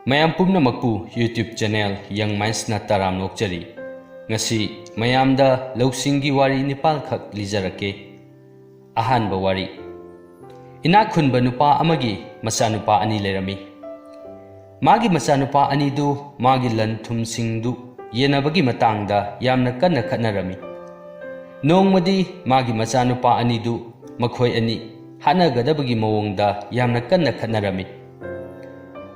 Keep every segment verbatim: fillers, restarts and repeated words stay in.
ꯃꯌꯥꯝ ꯄꯨꯝꯅꯃꯛꯄꯨ YouTube channel Young Mindsꯅ ꯇꯔꯥꯝꯅ ꯑꯣꯛꯆꯔꯤ꯫ ꯉꯁꯤ ꯃꯌꯥꯝꯗ ꯂꯧꯁꯤꯡꯒꯤ ꯋꯥꯔꯤ ꯅꯤꯄꯥꯜꯈꯛ ꯂꯤꯖꯔꯛꯀꯦ꯫ ꯑꯍꯥꯟꯕ ꯋꯥꯔꯤ꯫ ꯏꯅꯥꯛ ꯈꯨꯟꯕ ꯅꯨꯄꯥ ꯑꯃꯒꯤ ꯃꯆꯥꯅꯨꯄꯥ ꯑꯅꯤ ꯂꯩꯔꯝꯃꯤ꯫ ꯃꯥꯒꯤ ꯃꯆꯥꯅꯨꯄꯥ ꯑꯅꯤꯗꯨ ꯃꯥꯒꯤ ꯂꯟ ꯊꯨꯝꯁꯤꯡꯗꯨ ꯌꯦꯟꯅꯕꯒꯤ ꯃꯇꯥꯡꯗ ꯌꯥꯝꯅ ꯀꯟꯅ ꯈꯠꯅꯔꯝꯃꯤ꯫ ꯅꯣꯡꯃꯗꯤ ꯃꯥꯒꯤ ꯃꯆꯥꯅꯨꯄꯥ ꯑꯅꯤꯗꯨ ꯃꯈꯣꯏ ꯑꯅꯤ ꯍꯥꯠꯅꯒꯗꯕꯒꯤ ꯃꯑꯣꯡꯗ ꯌꯥꯝꯅ ꯀꯟꯅ ꯈꯠꯅꯔꯝꯃꯤ꯫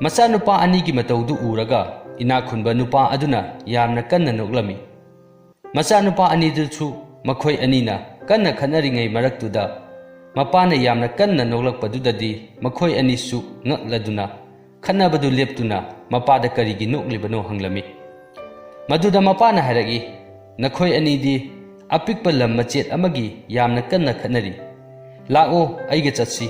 ꯃꯆꯥꯅꯨꯄꯥ ꯑꯅꯤꯒꯤ ꯃꯇꯧꯗꯨ ꯎꯔꯒ ꯏꯅꯥꯛ ꯈꯨꯟꯕ ꯅꯨꯄꯥ ꯑꯗꯨꯅ ꯌꯥꯝꯅ ꯀꯟꯅ ꯅꯣꯛꯂꯝꯃꯤ꯫ ꯃꯆꯥꯅꯨꯄꯥ ꯑꯅꯤꯗꯨꯁꯨ ꯃꯈꯣꯏ ꯑꯅꯤꯅ ꯀꯟꯅ ꯈꯠꯅꯔꯤꯉꯩ ꯃꯔꯛꯇꯨꯗ ꯃꯄꯥꯅ ꯌꯥꯝꯅ ꯀꯟꯅ ꯅꯣꯛꯂꯛꯄꯗꯨꯗꯗꯤ ꯃꯈꯣꯏ ꯑꯅꯤꯁꯨ ꯉꯛꯂꯗꯨꯅ ꯈꯠꯅꯕꯗꯨ ꯂꯦꯞꯇꯨꯅ ꯃꯄꯥꯗ ꯀꯔꯤꯒꯤ ꯅꯣꯛꯂꯤꯕꯅꯣ ꯍꯪꯂꯝꯃꯤ꯫ ꯃꯗꯨꯗ ꯃꯄꯥꯅ ꯍꯥꯏꯔꯛꯏ, "ꯅꯈꯣꯏ ꯑꯅꯤꯗꯤ ꯑꯄꯤꯛꯄ ꯂꯝ ꯃꯆꯦꯠ ꯑꯃꯒꯤ ꯌꯥꯝꯅ ꯀꯟꯅ ꯈꯠꯅꯔꯤ꯫ ꯂꯥꯛꯑꯣ, ꯑꯩꯒ ꯆꯠꯁꯤ꯫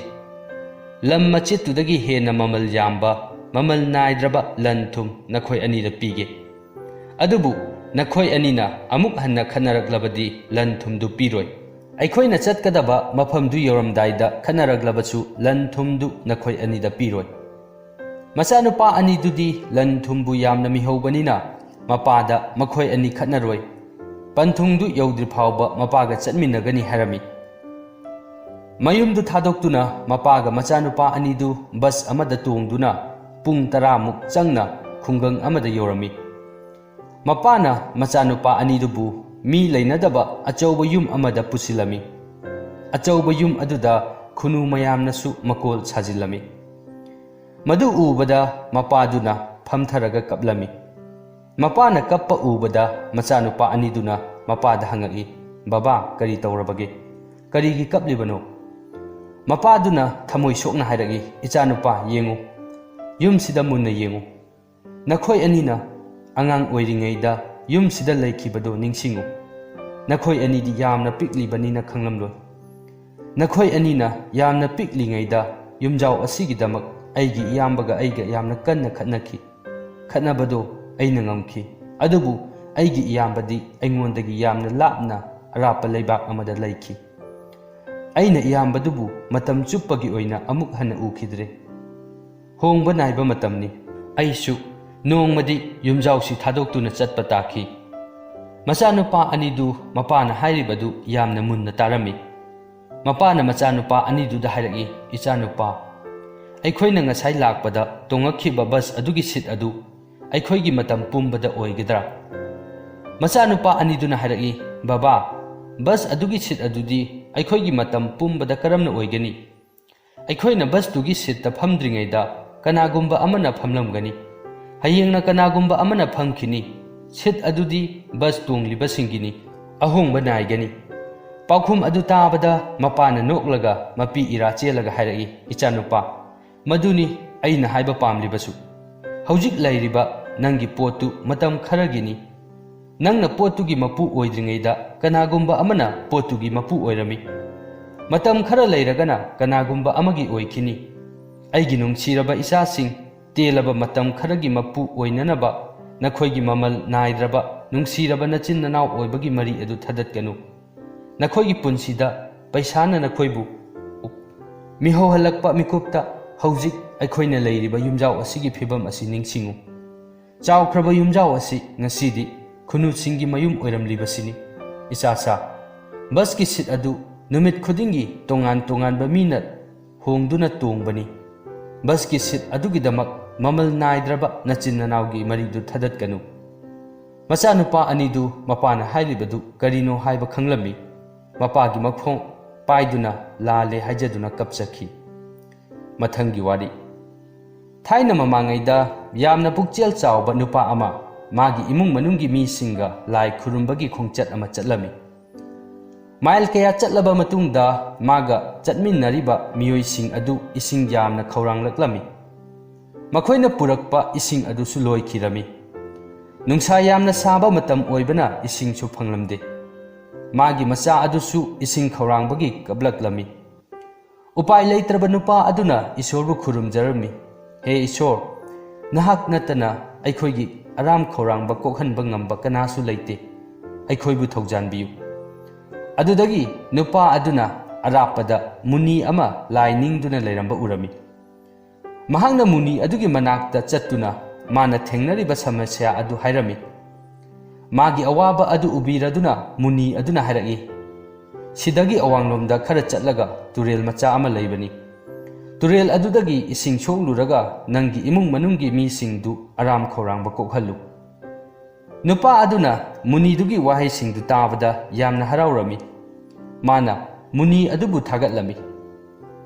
ꯂꯝ ꯃꯆꯦꯠꯇꯨꯗꯒꯤ ꯍꯦꯟꯅ ꯃꯃꯜ ꯌꯥꯝꯕ, ꯃꯃꯜ ꯅꯥꯏꯗ꯭ꯔꯕ ꯂꯟ ꯊꯨꯝ ꯅꯈꯣꯏ ꯑꯅꯤꯗ ꯄꯤꯒꯦ꯫ ꯑꯗꯨꯕꯨ ꯅꯈꯣꯏ ꯑꯅꯤꯅ ꯑꯃꯨꯛ ꯍꯟꯅ ꯈꯠꯅꯔꯛꯂꯕꯗꯤ ꯂꯟ ꯊꯨꯝꯗꯨ ꯄꯤꯔꯣꯏ꯫ ꯑꯩꯈꯣꯏꯅ ꯆꯠꯀꯗꯕ ꯃꯐꯝꯗꯨ ꯌꯧꯔꯝꯗꯥꯏꯗ ꯈꯠꯅꯔꯛꯂꯕꯁꯨ ꯂꯟ ꯊꯨꯝꯗꯨ ꯅꯈꯣꯏ ꯑꯅꯤꯗ ꯄꯤꯔꯣꯏ꯫" ꯃꯆꯥꯅꯨꯄꯥ ꯑꯅꯤꯗꯨꯗꯤ ꯂꯟ ꯊꯨꯝꯕꯨ ꯌꯥꯝꯅ ꯃꯤꯍꯧꯕꯅꯤꯅ ꯃꯄꯥꯗ ꯃꯈꯣꯏ ꯑꯅꯤ ꯈꯠꯅꯔꯣꯏ, ꯄꯟꯊꯨꯡꯗꯨ ꯌꯧꯗ꯭ꯔꯤ ꯐꯥꯎꯕ ꯃꯄꯥꯒ ꯆꯠꯃꯤꯟꯅꯒꯅꯤ ꯍꯥꯏꯔꯝꯃꯤ꯫ ꯃꯌꯨꯝꯗꯨ ꯊꯥꯗꯣꯛꯇꯨꯅ ꯃꯄꯥꯒ ꯃꯆꯥꯅꯨꯄꯥ ꯑꯅꯤꯗꯨ ꯕꯁ ꯑꯃꯗ ꯇꯣꯡꯗꯨꯅ ꯄꯨꯡ ꯇꯔꯥꯃꯨꯛ ꯆꯪꯅ ꯈꯨꯡꯒꯪ ꯑꯃꯗ ꯌꯧꯔꯝꯃꯤ꯫ ꯃꯄꯥꯅ ꯃꯆꯥꯅꯨꯄꯥ ꯑꯅꯤꯗꯨꯕꯨ ꯃꯤ ꯂꯩꯅꯗꯕ ꯑꯆꯧꯕ ꯌꯨꯝ ꯑꯃꯗ ꯄꯨꯁꯤꯜꯂꯝꯃꯤ꯫ ꯑꯆꯧꯕ ꯌꯨꯝ ꯑꯗꯨꯗ ꯈꯨꯅꯨ ꯃꯌꯥꯝꯅꯁꯨ ꯃꯀꯣꯜ ꯁꯥꯖꯤꯜꯂꯝꯃꯤ꯫ ꯃꯗꯨ ꯎꯕꯗ ꯃꯄꯥꯗꯨꯅ ꯐꯝꯊꯔꯒ ꯀꯞꯂꯝꯃꯤ꯫ ꯃꯄꯥꯅ ꯀꯞꯄ ꯎꯕꯗ ꯃꯆꯥꯅꯨꯄꯥ ꯑꯅꯤꯗꯨꯅ ꯃꯄꯥꯗ ꯍꯪꯉꯛꯏ, "ꯕꯕꯥ, ꯀꯔꯤ ꯇꯧꯔꯕꯒꯦ? ꯀꯔꯤꯒꯤ ꯀꯞꯂꯤꯕꯅꯣ?" ꯃꯄꯥꯗꯨꯅ ꯊꯃꯣꯏ ꯁꯣꯛꯅ ꯍꯥꯏꯔꯛꯏ, "ꯏꯆꯥꯅꯨꯄꯥ, ꯌꯦꯡꯉꯨ, ꯌꯨꯝꯁꯤꯗ ꯃꯨꯟꯅ ꯌꯦꯡꯉꯨ꯫ ꯅꯈꯣꯏ ꯑꯅꯤꯅ ꯑꯉꯥꯡ ꯑꯣꯏꯔꯤꯉꯩꯗ ꯌꯨꯝꯁꯤꯗ ꯂꯩꯈꯤꯕꯗꯨ ꯅꯤꯡꯁꯤꯡꯉꯨ꯫ ꯅꯈꯣꯏ ꯑꯅꯤꯗꯤ ꯌꯥꯝꯅ ꯄꯤꯛꯂꯤꯕꯅꯤꯅ ꯈꯪꯂꯝꯂꯣꯏ꯫ ꯅꯈꯣꯏ ꯑꯅꯤꯅ ꯌꯥꯝꯅ ꯄꯤꯛꯂꯤꯉꯩꯗ ꯌꯨꯝꯖꯥꯎ ꯑꯁꯤꯒꯤꯗꯃꯛ ꯑꯩꯒꯤ ꯏꯌꯥꯝꯕꯒ ꯑꯩꯒ ꯌꯥꯝꯅ ꯀꯟꯅ ꯈꯠꯅꯈꯤ꯫ ꯈꯠꯅꯕꯗꯨ ꯑꯩꯅ ꯉꯝꯈꯤ꯫ ꯑꯗꯨꯕꯨ ꯑꯩꯒꯤ ꯏꯌꯥꯝꯕꯗꯤ ꯑꯩꯉꯣꯟꯗꯒꯤ ꯌꯥꯝꯅ ꯂꯥꯞꯅ ꯑꯔꯥꯞꯄ ꯂꯩꯕꯥꯛ ꯑꯃꯗ ꯂꯩꯈꯤ꯫ ꯑꯩꯅ ꯏꯌꯥꯝꯕꯗꯨꯕꯨ ꯃꯇꯝ ꯆꯨꯞꯄꯒꯤ ꯑꯣꯏꯅ ꯑꯃꯨꯛ ꯍꯟꯅ ꯎꯈꯤꯗ꯭ꯔꯦ꯫ ꯍꯣꯡꯕ ꯅꯥꯏꯕ ꯃꯇꯝꯅꯤ꯫ ꯑꯩꯁꯨ ꯅꯣꯡꯃꯗꯤ ꯌꯨꯝꯖꯥꯎꯁꯤ ꯊꯥꯗꯣꯛꯇꯨꯅ ꯆꯠꯄ ꯇꯥꯈꯤ꯫ ꯃꯆꯥꯅꯨꯄꯥ ꯑꯅꯤꯗꯨ ꯃꯄꯥꯅ ꯍꯥꯏꯔꯤꯕꯗꯨ ꯌꯥꯝꯅ ꯃꯨꯟꯅ ꯇꯥꯔꯝꯃꯤ꯫ ꯃꯄꯥꯅ ꯃꯆꯥꯅꯨꯄꯥ ꯑꯅꯤꯗꯨꯗ ꯍꯥꯏꯔꯛꯏ, "ꯏꯆꯥꯅꯨꯄꯥ, ꯑꯩꯈꯣꯏꯅ ꯉꯁꯥꯏ ꯂꯥꯛꯄꯗ ꯇꯣꯡꯉꯛꯈꯤꯕ ꯕꯁ ꯑꯗꯨꯒꯤ ꯁꯤꯠ ꯑꯗꯨ ꯑꯩꯈꯣꯏꯒꯤ ꯃꯇꯝ ꯄꯨꯝꯕꯗ ꯑꯣꯏꯒꯗ꯭ꯔꯥ?" ꯃꯆꯥꯅꯨꯄꯥ ꯑꯅꯤꯗꯨꯅ ꯍꯥꯏꯔꯛꯏ, "ꯕꯕꯥ, ꯕꯁ ꯑꯗꯨꯒꯤ ꯁꯤꯠ ꯑꯗꯨꯗꯤ ꯑꯩꯈꯣꯏꯒꯤ ꯃꯇꯝ ꯄꯨꯝꯕꯗ ꯀꯔꯝꯅ ꯑꯣꯏꯒꯅꯤ? ꯑꯩꯈꯣꯏꯅ ꯕꯁꯇꯨꯒꯤ ꯁꯤꯠꯇ ꯐꯝꯗ꯭ꯔꯤꯉꯩꯗ ꯀꯅꯥꯒꯨꯝꯕ ꯑꯃꯅ ꯐꯝꯂꯝꯒꯅꯤ꯫ ꯍꯌꯦꯡꯅ ꯀꯅꯥꯒꯨꯝꯕ ꯑꯃꯅ ꯐꯝꯈꯤꯅꯤ꯫ ꯁꯤꯠ ꯑꯗꯨꯗꯤ ꯕꯁ ꯇꯣꯡꯂꯤꯕꯁꯤꯡꯒꯤꯅꯤ꯫ ꯑꯍꯣꯡꯕ ꯅꯥꯏꯒꯅꯤ꯫" ꯄꯥꯎꯈꯨꯝ ꯑꯗꯨ ꯇꯥꯕꯗ ꯃꯄꯥꯅ ꯅꯣꯛꯂꯒ ꯃꯄꯤ ꯏꯔꯥ ꯆꯦꯜꯂꯒ ꯍꯥꯏꯔꯛꯏ, "ꯏꯆꯥꯅꯨꯄꯥ, ꯃꯗꯨꯅꯤ ꯑꯩꯅ ꯍꯥꯏꯕ ꯄꯥꯝꯂꯤꯕꯁꯨ꯫ ꯍꯧꯖꯤꯛ ꯂꯩꯔꯤꯕ ꯅꯪꯒꯤ ꯄꯣꯠꯇꯨ ꯃꯇꯝ ꯈꯔꯒꯤꯅꯤ꯫ ꯅꯪꯅ ꯄꯣꯠꯇꯨꯒꯤ ꯃꯄꯨ ꯑꯣꯏꯗ꯭ꯔꯤꯉꯩꯗ ꯀꯅꯥꯒꯨꯝꯕ ꯑꯃꯅ ꯄꯣꯠꯇꯨꯒꯤ ꯃꯄꯨ ꯑꯣꯏꯔꯝꯃꯤ꯫ ꯃꯇꯝ ꯈꯔ ꯂꯩꯔꯒꯅ ꯀꯅꯥꯒꯨꯝꯕ ꯑꯃꯒꯤ ꯑꯣꯏꯈꯤꯅꯤ꯫ ꯑꯩꯒꯤ ꯅꯨꯡꯁꯤꯔꯕ ꯏꯆꯥꯁꯤꯡ, ꯇꯦꯜꯂꯕ ꯃꯇꯝ ꯈꯔꯒꯤ ꯃꯄꯨ ꯑꯣꯏꯅꯅꯕ ꯅꯈꯣꯏꯒꯤ ꯃꯃꯜ ꯅꯥꯏꯗ꯭ꯔꯕ ꯅꯨꯡꯁꯤꯔꯕ ꯅꯆꯤꯟ ꯅꯅꯥꯎ ꯑꯣꯏꯕꯒꯤ ꯃꯔꯤ ꯑꯗꯨ ꯊꯗꯠꯀꯅꯨ꯫ ꯅꯈꯣꯏꯒꯤ ꯄꯨꯟꯁꯤꯗ ꯄꯩꯁꯥꯅ ꯅꯈꯣꯏꯕꯨ ꯃꯤꯍꯧꯍꯜꯂꯛꯄ ꯃꯤꯀꯨꯞꯇ ꯍꯧꯖꯤꯛ ꯑꯩꯈꯣꯏꯅ ꯂꯩꯔꯤꯕ ꯌꯨꯝꯖꯥꯎ ꯑꯁꯤꯒꯤ ꯐꯤꯕꯝ ꯑꯁꯤ ꯅꯤꯡꯁꯤꯡꯉꯨ꯫ ꯆꯥꯎꯈ꯭ꯔꯕ ꯌꯨꯝꯖꯥꯎ ꯑꯁꯤ ꯉꯁꯤꯗꯤ ꯈꯨꯅꯨꯁꯤꯡꯒꯤ ꯃꯌꯨꯝ ꯑꯣꯏꯔꯝꯂꯤꯕꯁꯤꯅꯤ꯫ ꯏꯆꯥꯁꯥ, ꯕꯁꯀꯤ ꯁꯤꯠ ꯑꯗꯨ ꯅꯨꯃꯤꯠ ꯈꯨꯗꯤꯡꯒꯤ ꯇꯣꯉꯥꯟ ꯇꯣꯉꯥꯟꯕ ꯃꯤꯅ ꯍꯣꯡꯗꯨꯅ ꯇꯣꯡꯕꯅꯤ꯫ ꯕꯁꯀꯤ ꯁꯤꯠ ꯑꯗꯨꯒꯤꯗꯃꯛ ꯃꯃꯜ ꯅꯥꯏꯗ꯭ꯔꯕ ꯅꯆꯤꯟ ꯅꯅꯥꯎꯒꯤ ꯃꯔꯤꯗꯨ ꯊꯗꯠꯀꯅꯨ꯫" ꯃꯆꯥꯅꯨꯄꯥ ꯑꯅꯤꯗꯨ ꯃꯄꯥꯅ ꯍꯥꯏꯔꯤꯕꯗꯨ ꯀꯔꯤꯅꯣ ꯍꯥꯏꯕ ꯈꯪꯂꯝꯃꯤ꯫ ꯃꯄꯥꯒꯤ ꯃꯈꯣꯡ ꯄꯥꯏꯗꯨꯅ ꯂꯥꯜꯂꯦ ꯍꯥꯏꯖꯗꯨꯅ ꯀꯞꯆꯈꯤ꯫ ꯃꯊꯪꯒꯤ ꯋꯥꯔꯤ꯫ ꯊꯥꯏꯅ ꯃꯃꯥꯡꯉꯩꯗ ꯌꯥꯝꯅ ꯄꯨꯛꯆꯦꯜ ꯆꯥꯎꯕ ꯅꯨꯄꯥ ꯑꯃ ꯃꯥꯒꯤ ꯏꯃꯨꯡ ꯃꯅꯨꯡꯒꯤ ꯃꯤꯁꯤꯡꯒ ꯂꯥꯏ ꯈꯨꯔꯨꯝꯕꯒꯤ ꯈꯣꯡꯆꯠ ꯑꯃ ꯆꯠꯂꯝꯃꯤ꯫ ꯃꯥꯏꯜ ꯀꯌꯥ ꯆꯠꯂꯕ ꯃꯇꯨꯡꯗ ꯃꯥꯒ ꯆꯠꯃꯤꯟꯅꯔꯤꯕ ꯃꯤꯑꯣꯏꯁꯤꯡ ꯑꯗꯨ ꯏꯁꯤꯡ ꯌꯥꯝꯅ ꯈꯧꯔꯥꯡꯂꯛꯂꯝꯃꯤ꯫ ꯃꯈꯣꯏꯅ ꯄꯨꯔꯛꯄ ꯏꯁꯤꯡ ꯑꯗꯨꯁꯨ ꯂꯣꯏꯈꯤꯔꯝꯃꯤ꯫ ꯅꯨꯡꯁꯥ ꯌꯥꯝꯅ ꯁꯥꯕ ꯃꯇꯝ ꯑꯣꯏꯕꯅ ꯏꯁꯤꯡꯁꯨ ꯐꯪꯂꯝꯗꯦ꯫ ꯃꯥꯒꯤ ꯃꯆꯥ ꯑꯗꯨꯁꯨ ꯏꯁꯤꯡ ꯈꯧꯔꯥꯡꯕꯒꯤ ꯀꯞꯂꯛꯂꯝꯃꯤ꯫ ꯎꯄꯥꯏ ꯂꯩꯇ꯭ꯔꯕ ꯅꯨꯄꯥ ꯑꯗꯨꯅ ꯏꯁꯣꯔꯕꯨ ꯈꯨꯔꯨꯝꯖꯔꯝꯃꯤ, "ꯍꯦ ꯏꯁꯣꯔ, ꯅꯍꯥꯛ ꯅꯠꯇꯅ ꯑꯩꯈꯣꯏꯒꯤ ꯑꯔꯥꯝ ꯈꯧꯔꯥꯡꯕ ꯀꯣꯛꯍꯟꯕ ꯉꯝꯕ ꯀꯅꯥꯁꯨ ꯂꯩꯇꯦ꯫ ꯑꯩꯈꯣꯏꯕꯨ ꯊꯧꯖꯥꯟꯕꯤꯌꯨ꯫" ꯑꯗꯨꯗꯒꯤ ꯅꯨꯄꯥ ꯑꯗꯨꯅ ꯑꯔꯥꯞꯄꯗ ꯃꯨꯅꯤ ꯑꯃ ꯂꯥꯏ ꯅꯤꯡꯗꯨꯅ ꯂꯩꯔꯝꯕ ꯎꯔꯝꯃꯤ꯫ ꯃꯍꯥꯛꯅ ꯃꯨꯅꯤ ꯑꯗꯨꯒꯤ ꯃꯅꯥꯛꯇ ꯆꯠꯇꯨꯅ ꯃꯥꯅ ꯊꯦꯡꯅꯔꯤꯕ ꯁꯃꯁ꯭ꯌꯥ ꯑꯗꯨ ꯍꯥꯏꯔꯝꯃꯤ꯫ ꯃꯥꯒꯤ ꯑꯋꯥꯕ ꯑꯗꯨ ꯎꯕꯤꯔꯗꯨꯅ ꯃꯨꯅꯤ ꯑꯗꯨꯅ ꯍꯥꯏꯔꯛꯏ, "ꯁꯤꯗꯒꯤ ꯑꯋꯥꯡꯂꯣꯝꯗ ꯈꯔ ꯆꯠꯂꯒ ꯇꯨꯔꯦꯜ ꯃꯆꯥ ꯑꯃ ꯂꯩꯕꯅꯤ꯫ ꯇꯨꯔꯦꯜ ꯑꯗꯨꯗꯒꯤ ꯏꯁꯤꯡ ꯁꯣꯛꯂꯨꯔꯒ ꯅꯪꯒꯤ ꯏꯃꯨꯡ ꯃꯅꯨꯡꯒꯤ ꯃꯤꯁꯤꯡꯗꯨ ꯑꯔꯥꯝ ꯈꯧꯔꯥꯡꯕ ꯀꯣꯛꯍꯜꯂꯨ꯫" ꯅꯨꯄꯥ ꯑꯗꯨꯅ ꯃꯨꯅꯤꯗꯨꯒꯤ ꯋꯥꯍꯩꯁꯤꯡꯗꯨ ꯇꯥꯕꯗ ꯌꯥꯝꯅ ꯍꯔꯥꯎꯔꯝꯃꯤ꯫ ꯃꯥꯅ ꯃꯨꯅꯤ ꯑꯗꯨꯕꯨ ꯊꯥꯒꯠꯂꯝꯃꯤ꯫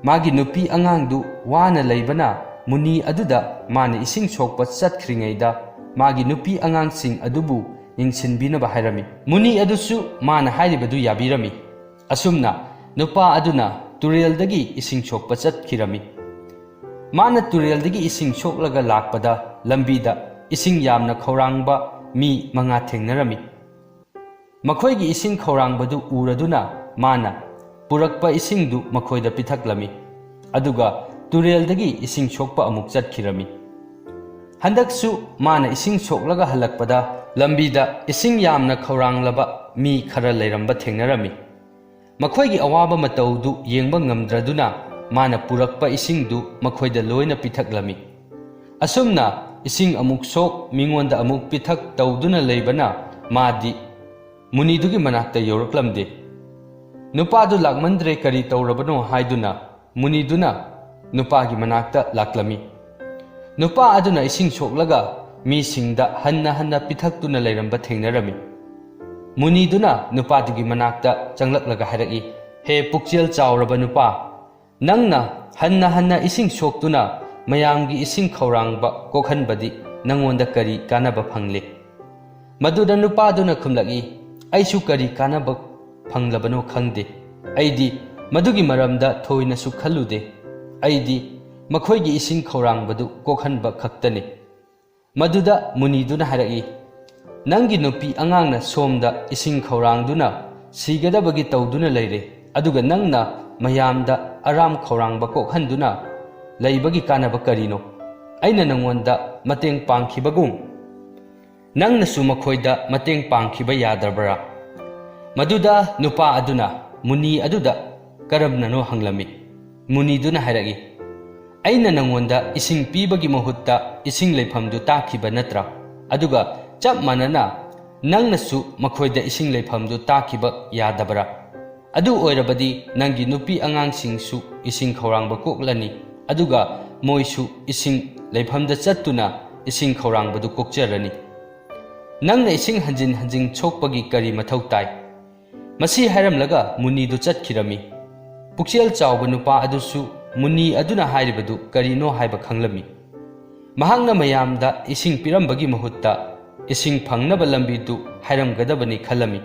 ꯃꯥꯒꯤ ꯅꯨꯄꯤ ꯑꯉꯥꯡꯗꯨ ꯋꯥꯅ ꯂꯩꯕꯅ ꯃꯨꯅꯤ ꯑꯗꯨꯗ ꯃꯥꯅ ꯏꯁꯤꯡ ꯁꯣꯛꯄ ꯆꯠꯈ꯭ꯔꯤꯉꯩꯗ ꯃꯥꯒꯤ ꯅꯨꯄꯤ ꯑꯉꯥꯡꯁꯤꯡ ꯑꯗꯨꯕꯨ ꯌꯦꯡꯁꯤꯟꯕꯤꯅꯕ ꯍꯥꯏꯔꯝꯃꯤ꯫ ꯃꯨꯅꯤ ꯑꯗꯨꯁꯨ ꯃꯥꯅ ꯍꯥꯏꯔꯤꯕꯗꯨ ꯌꯥꯕꯤꯔꯝꯃꯤ꯫ ꯑꯁꯨꯝꯅ ꯅꯨꯄꯥ ꯑꯗꯨꯅ ꯇꯨꯔꯦꯜꯗꯒꯤ ꯏꯁꯤꯡ ꯁꯣꯛꯄ ꯆꯠꯈꯤꯔꯝꯃꯤ꯫ ꯃꯥꯅ ꯇꯨꯔꯦꯜꯗꯒꯤ ꯏꯁꯤꯡ ꯁꯣꯛꯂꯒ ꯂꯥꯛꯄꯗ ꯂꯝꯕꯤꯗ ꯏꯁꯤꯡ ꯌꯥꯝꯅ ꯈꯧꯔꯥꯡꯕ ꯃꯤ ꯃꯉꯥ ꯊꯦꯡꯅꯔꯝꯃꯤ꯫ ꯃꯈꯣꯏꯒꯤ ꯏꯁꯤꯡ ꯈꯧꯔꯥꯡꯕꯗꯨ ꯎꯔꯗꯨꯅ ꯃꯥꯅ ꯄꯨꯔꯛꯄ ꯏꯁꯤꯡꯗꯨ ꯃꯈꯣꯏꯗ ꯄꯤꯊꯛꯂꯝꯃꯤ꯫ ꯑꯗꯨꯒ ꯇꯨꯔꯦꯜꯗꯒꯤ ꯏꯁꯤꯡ ꯁꯣꯛꯄ ꯑꯃꯨꯛ ꯆꯠꯈꯤꯔꯝꯃꯤ꯫ ꯍꯟꯗꯛꯁꯨ ꯃꯥꯅ ꯏꯁꯤꯡ ꯁꯣꯛꯂꯒ ꯍꯜꯂꯛꯄꯗ ꯂꯝꯕꯤꯗ ꯏꯁꯤꯡ ꯌꯥꯝꯅ ꯈꯧꯔꯥꯡꯂꯕ ꯃꯤ ꯈꯔ ꯂꯩꯔꯝꯕ ꯊꯦꯡꯅꯔꯝꯃꯤ꯫ ꯃꯈꯣꯏꯒꯤ ꯑꯋꯥꯕ ꯃꯇꯧꯗꯨ ꯌꯦꯡꯕ ꯉꯝꯗ꯭ꯔꯗꯨꯅ ꯃꯥꯅ ꯄꯨꯔꯛꯄ ꯏꯁꯤꯡꯗꯨ ꯃꯈꯣꯏꯗ ꯂꯣꯏꯅ ꯄꯤꯊꯛꯂꯝꯃꯤ꯫ ꯑꯁꯨꯝꯅ ꯏꯁꯤꯡ ꯑꯃꯨꯛ ꯁꯣꯛ, ꯃꯤꯉꯣꯟꯗ ꯑꯃꯨꯛ ꯄꯤꯊꯛ ꯇꯧꯗꯨꯅ ꯂꯩꯕꯅ ꯃꯥꯗꯤ ꯃꯨꯅꯤꯗꯨꯒꯤ ꯃꯅꯥꯛꯇ ꯌꯧꯔꯛꯂꯝꯗꯦ꯫ ꯅꯨꯄꯥꯗꯨ ꯂꯥꯛꯃꯟꯗ꯭ꯔꯦ, ꯀꯔꯤ ꯇꯧꯔꯕꯅꯣ ꯍꯥꯏꯗꯨꯅ ꯃꯨꯅꯤꯗꯨꯅ ꯅꯨꯄꯥꯒꯤ ꯃꯅꯥꯛꯇ ꯂꯥꯛꯂꯝꯃꯤ꯫ ꯅꯨꯄꯥ ꯑꯗꯨꯅ ꯏꯁꯤꯡ ꯁꯣꯛꯂꯒ ꯃꯤꯁꯤꯡꯗ ꯍꯟꯅ ꯍꯟꯅ ꯄꯤꯊꯛꯇꯨꯅ ꯂꯩꯔꯝꯕ ꯊꯦꯡꯅꯔꯝꯃꯤ꯫ ꯃꯨꯅꯤꯗꯨꯅ ꯅꯨꯄꯥꯗꯨꯒꯤ ꯃꯅꯥꯛꯇ ꯆꯪꯂꯛꯂꯒ ꯍꯥꯏꯔꯛꯏ, "ꯍꯦ ꯄꯨꯛꯆꯦꯜ ꯆꯥꯎꯔꯕ ꯅꯨꯄꯥ, ꯅꯪꯅ ꯍꯟꯅ ꯍꯟꯅ ꯏꯁꯤꯡ ꯁꯣꯛꯇꯨꯅ ꯃꯌꯥꯝꯒꯤ ꯏꯁꯤꯡ ꯈꯧꯔꯥꯡꯕ ꯀꯣꯛꯍꯟꯕꯗꯤ ꯅꯪꯉꯣꯟꯗ ꯀꯔꯤ ꯀꯥꯟꯅꯕ ꯐꯪꯂꯦ?" ꯃꯗꯨꯗ ꯅꯨꯄꯥꯗꯨꯅ ꯈꯨꯝꯂꯛꯏ, "ꯑꯩꯁꯨ ꯀꯔꯤ ꯀꯥꯟꯅꯕ ꯐꯪꯂꯕꯅꯣ ꯈꯪꯗꯦ꯫ ꯑꯩꯗꯤ ꯃꯗꯨꯒꯤ ꯃꯔꯝꯗ ꯊꯣꯏꯅꯁꯨ ꯈꯜꯂꯨꯗꯦ꯫ ꯑꯩꯗꯤ ꯃꯈꯣꯏꯒꯤ ꯏꯁꯤꯡ ꯈꯧꯔꯥꯡꯕꯗꯨ ꯀꯣꯛꯍꯟꯕ ꯈꯛꯇꯅꯤ꯫" ꯃꯗꯨꯗ ꯃꯨꯅꯤꯗꯨꯅ ꯍꯥꯏꯔꯛꯏ, "ꯅꯪꯒꯤ ꯅꯨꯄꯤ ꯑꯉꯥꯡꯅ ꯁꯣꯝꯗ ꯏꯁꯤꯡ ꯈꯧꯔꯥꯡꯗꯨꯅ ꯁꯤꯒꯗꯕꯒꯤ ꯇꯧꯗꯨꯅ ꯂꯩꯔꯦ, ꯑꯗꯨꯒ ꯅꯪꯅ ꯃꯌꯥꯝꯗ ꯑꯔꯥꯝ ꯈꯧꯔꯥꯡꯕ ꯀꯣꯛꯍꯟꯗꯨꯅ ꯂꯩꯕꯒꯤ ꯀꯥꯟꯅꯕ ꯀꯔꯤꯅꯣ? ꯑꯩꯅ ꯅꯪꯉꯣꯟꯗ ꯃꯇꯦꯡ ꯄꯥꯡꯈꯤꯕꯒꯨꯝ ꯅꯪꯅꯁꯨ ꯃꯈꯣꯏꯗ ꯃꯇꯦꯡ ꯄꯥꯡꯈꯤꯕ ꯌꯥꯗ꯭ꯔꯕ꯭ꯔꯥ?" ꯃꯗꯨꯗ ꯅꯨꯄꯥ ꯑꯗꯨꯅ ꯃꯨꯅꯤ ꯑꯗꯨꯗ ꯀꯔꯝꯅꯅꯣ ꯍꯪꯂꯝꯃꯤ꯫ ꯃꯨꯅꯤꯗꯨꯅ ꯍꯥꯏꯔꯛꯏ, ꯑꯩꯅ ꯅꯉꯣꯟꯗ ꯏꯁꯤꯡ ꯄꯤꯕꯒꯤ ꯃꯍꯨꯠꯇ ꯏꯁꯤꯡ ꯂꯩꯐꯝꯗꯨ ꯇꯥꯛꯈꯤꯕ ꯅꯠꯇ꯭ꯔꯥ? ꯑꯗꯨꯒ ꯆꯞ ꯃꯥꯟꯅꯅ ꯅꯪꯅꯁꯨ ꯃꯈꯣꯏꯗ ꯏꯁꯤꯡ ꯂꯩꯐꯝꯗꯨ ꯇꯥꯛꯈꯤꯕ ꯌꯥꯗꯕ꯭ꯔꯥ? ꯑꯗꯨ ꯑꯣꯏꯔꯕꯗꯤ ꯅꯪꯒꯤ ꯅꯨꯄꯤ ꯑꯉꯥꯡꯁꯤꯡꯁꯨ ꯏꯁꯤꯡ ꯈꯧꯔꯥꯡꯕ ꯀꯣꯛꯂꯅꯤ, ꯑꯗꯨꯒ ꯃꯣꯏꯁꯨ ꯏꯁꯤꯡ ꯂꯩꯐꯝꯗ ꯆꯠꯇꯨꯅ ꯏꯁꯤꯡ ꯈꯧꯔꯥꯡꯕꯗꯨ ꯀꯣꯛꯆꯔꯅꯤ꯫ ꯅꯪꯅ ꯏꯁꯤꯡ ꯍꯟꯖꯤꯟ ꯍꯟꯖꯤꯟ ꯁꯣꯛꯄꯒꯤ ꯀꯔꯤ ꯃꯊꯧ ꯇꯥꯏ? ꯃꯁꯤ ꯍꯥꯏꯔꯝꯂꯒ ꯃꯨꯅꯤꯗꯨ ꯆꯠꯈꯤꯔꯝꯃꯤ꯫ ꯄꯨꯛꯆꯦꯜ ꯆꯥꯎꯕ ꯅꯨꯄꯥ ꯑꯗꯨꯁꯨ ꯃꯨꯅꯤ ꯑꯗꯨꯅ ꯍꯥꯏꯔꯤꯕꯗꯨ ꯀꯔꯤꯅꯣ ꯍꯥꯏꯕ ꯈꯪꯂꯝꯃꯤ꯫ ꯃꯍꯥꯛꯅ ꯃꯌꯥꯝꯗ ꯏꯁꯤꯡ ꯄꯤꯔꯝꯕꯒꯤ ꯃꯍꯨꯠꯇ ꯏꯁꯤꯡ ꯐꯪꯅꯕ ꯂꯝꯕꯤꯗꯨ ꯍꯥꯏꯔꯝꯒꯗꯕꯅꯤ ꯈꯜꯂꯝꯃꯤ꯫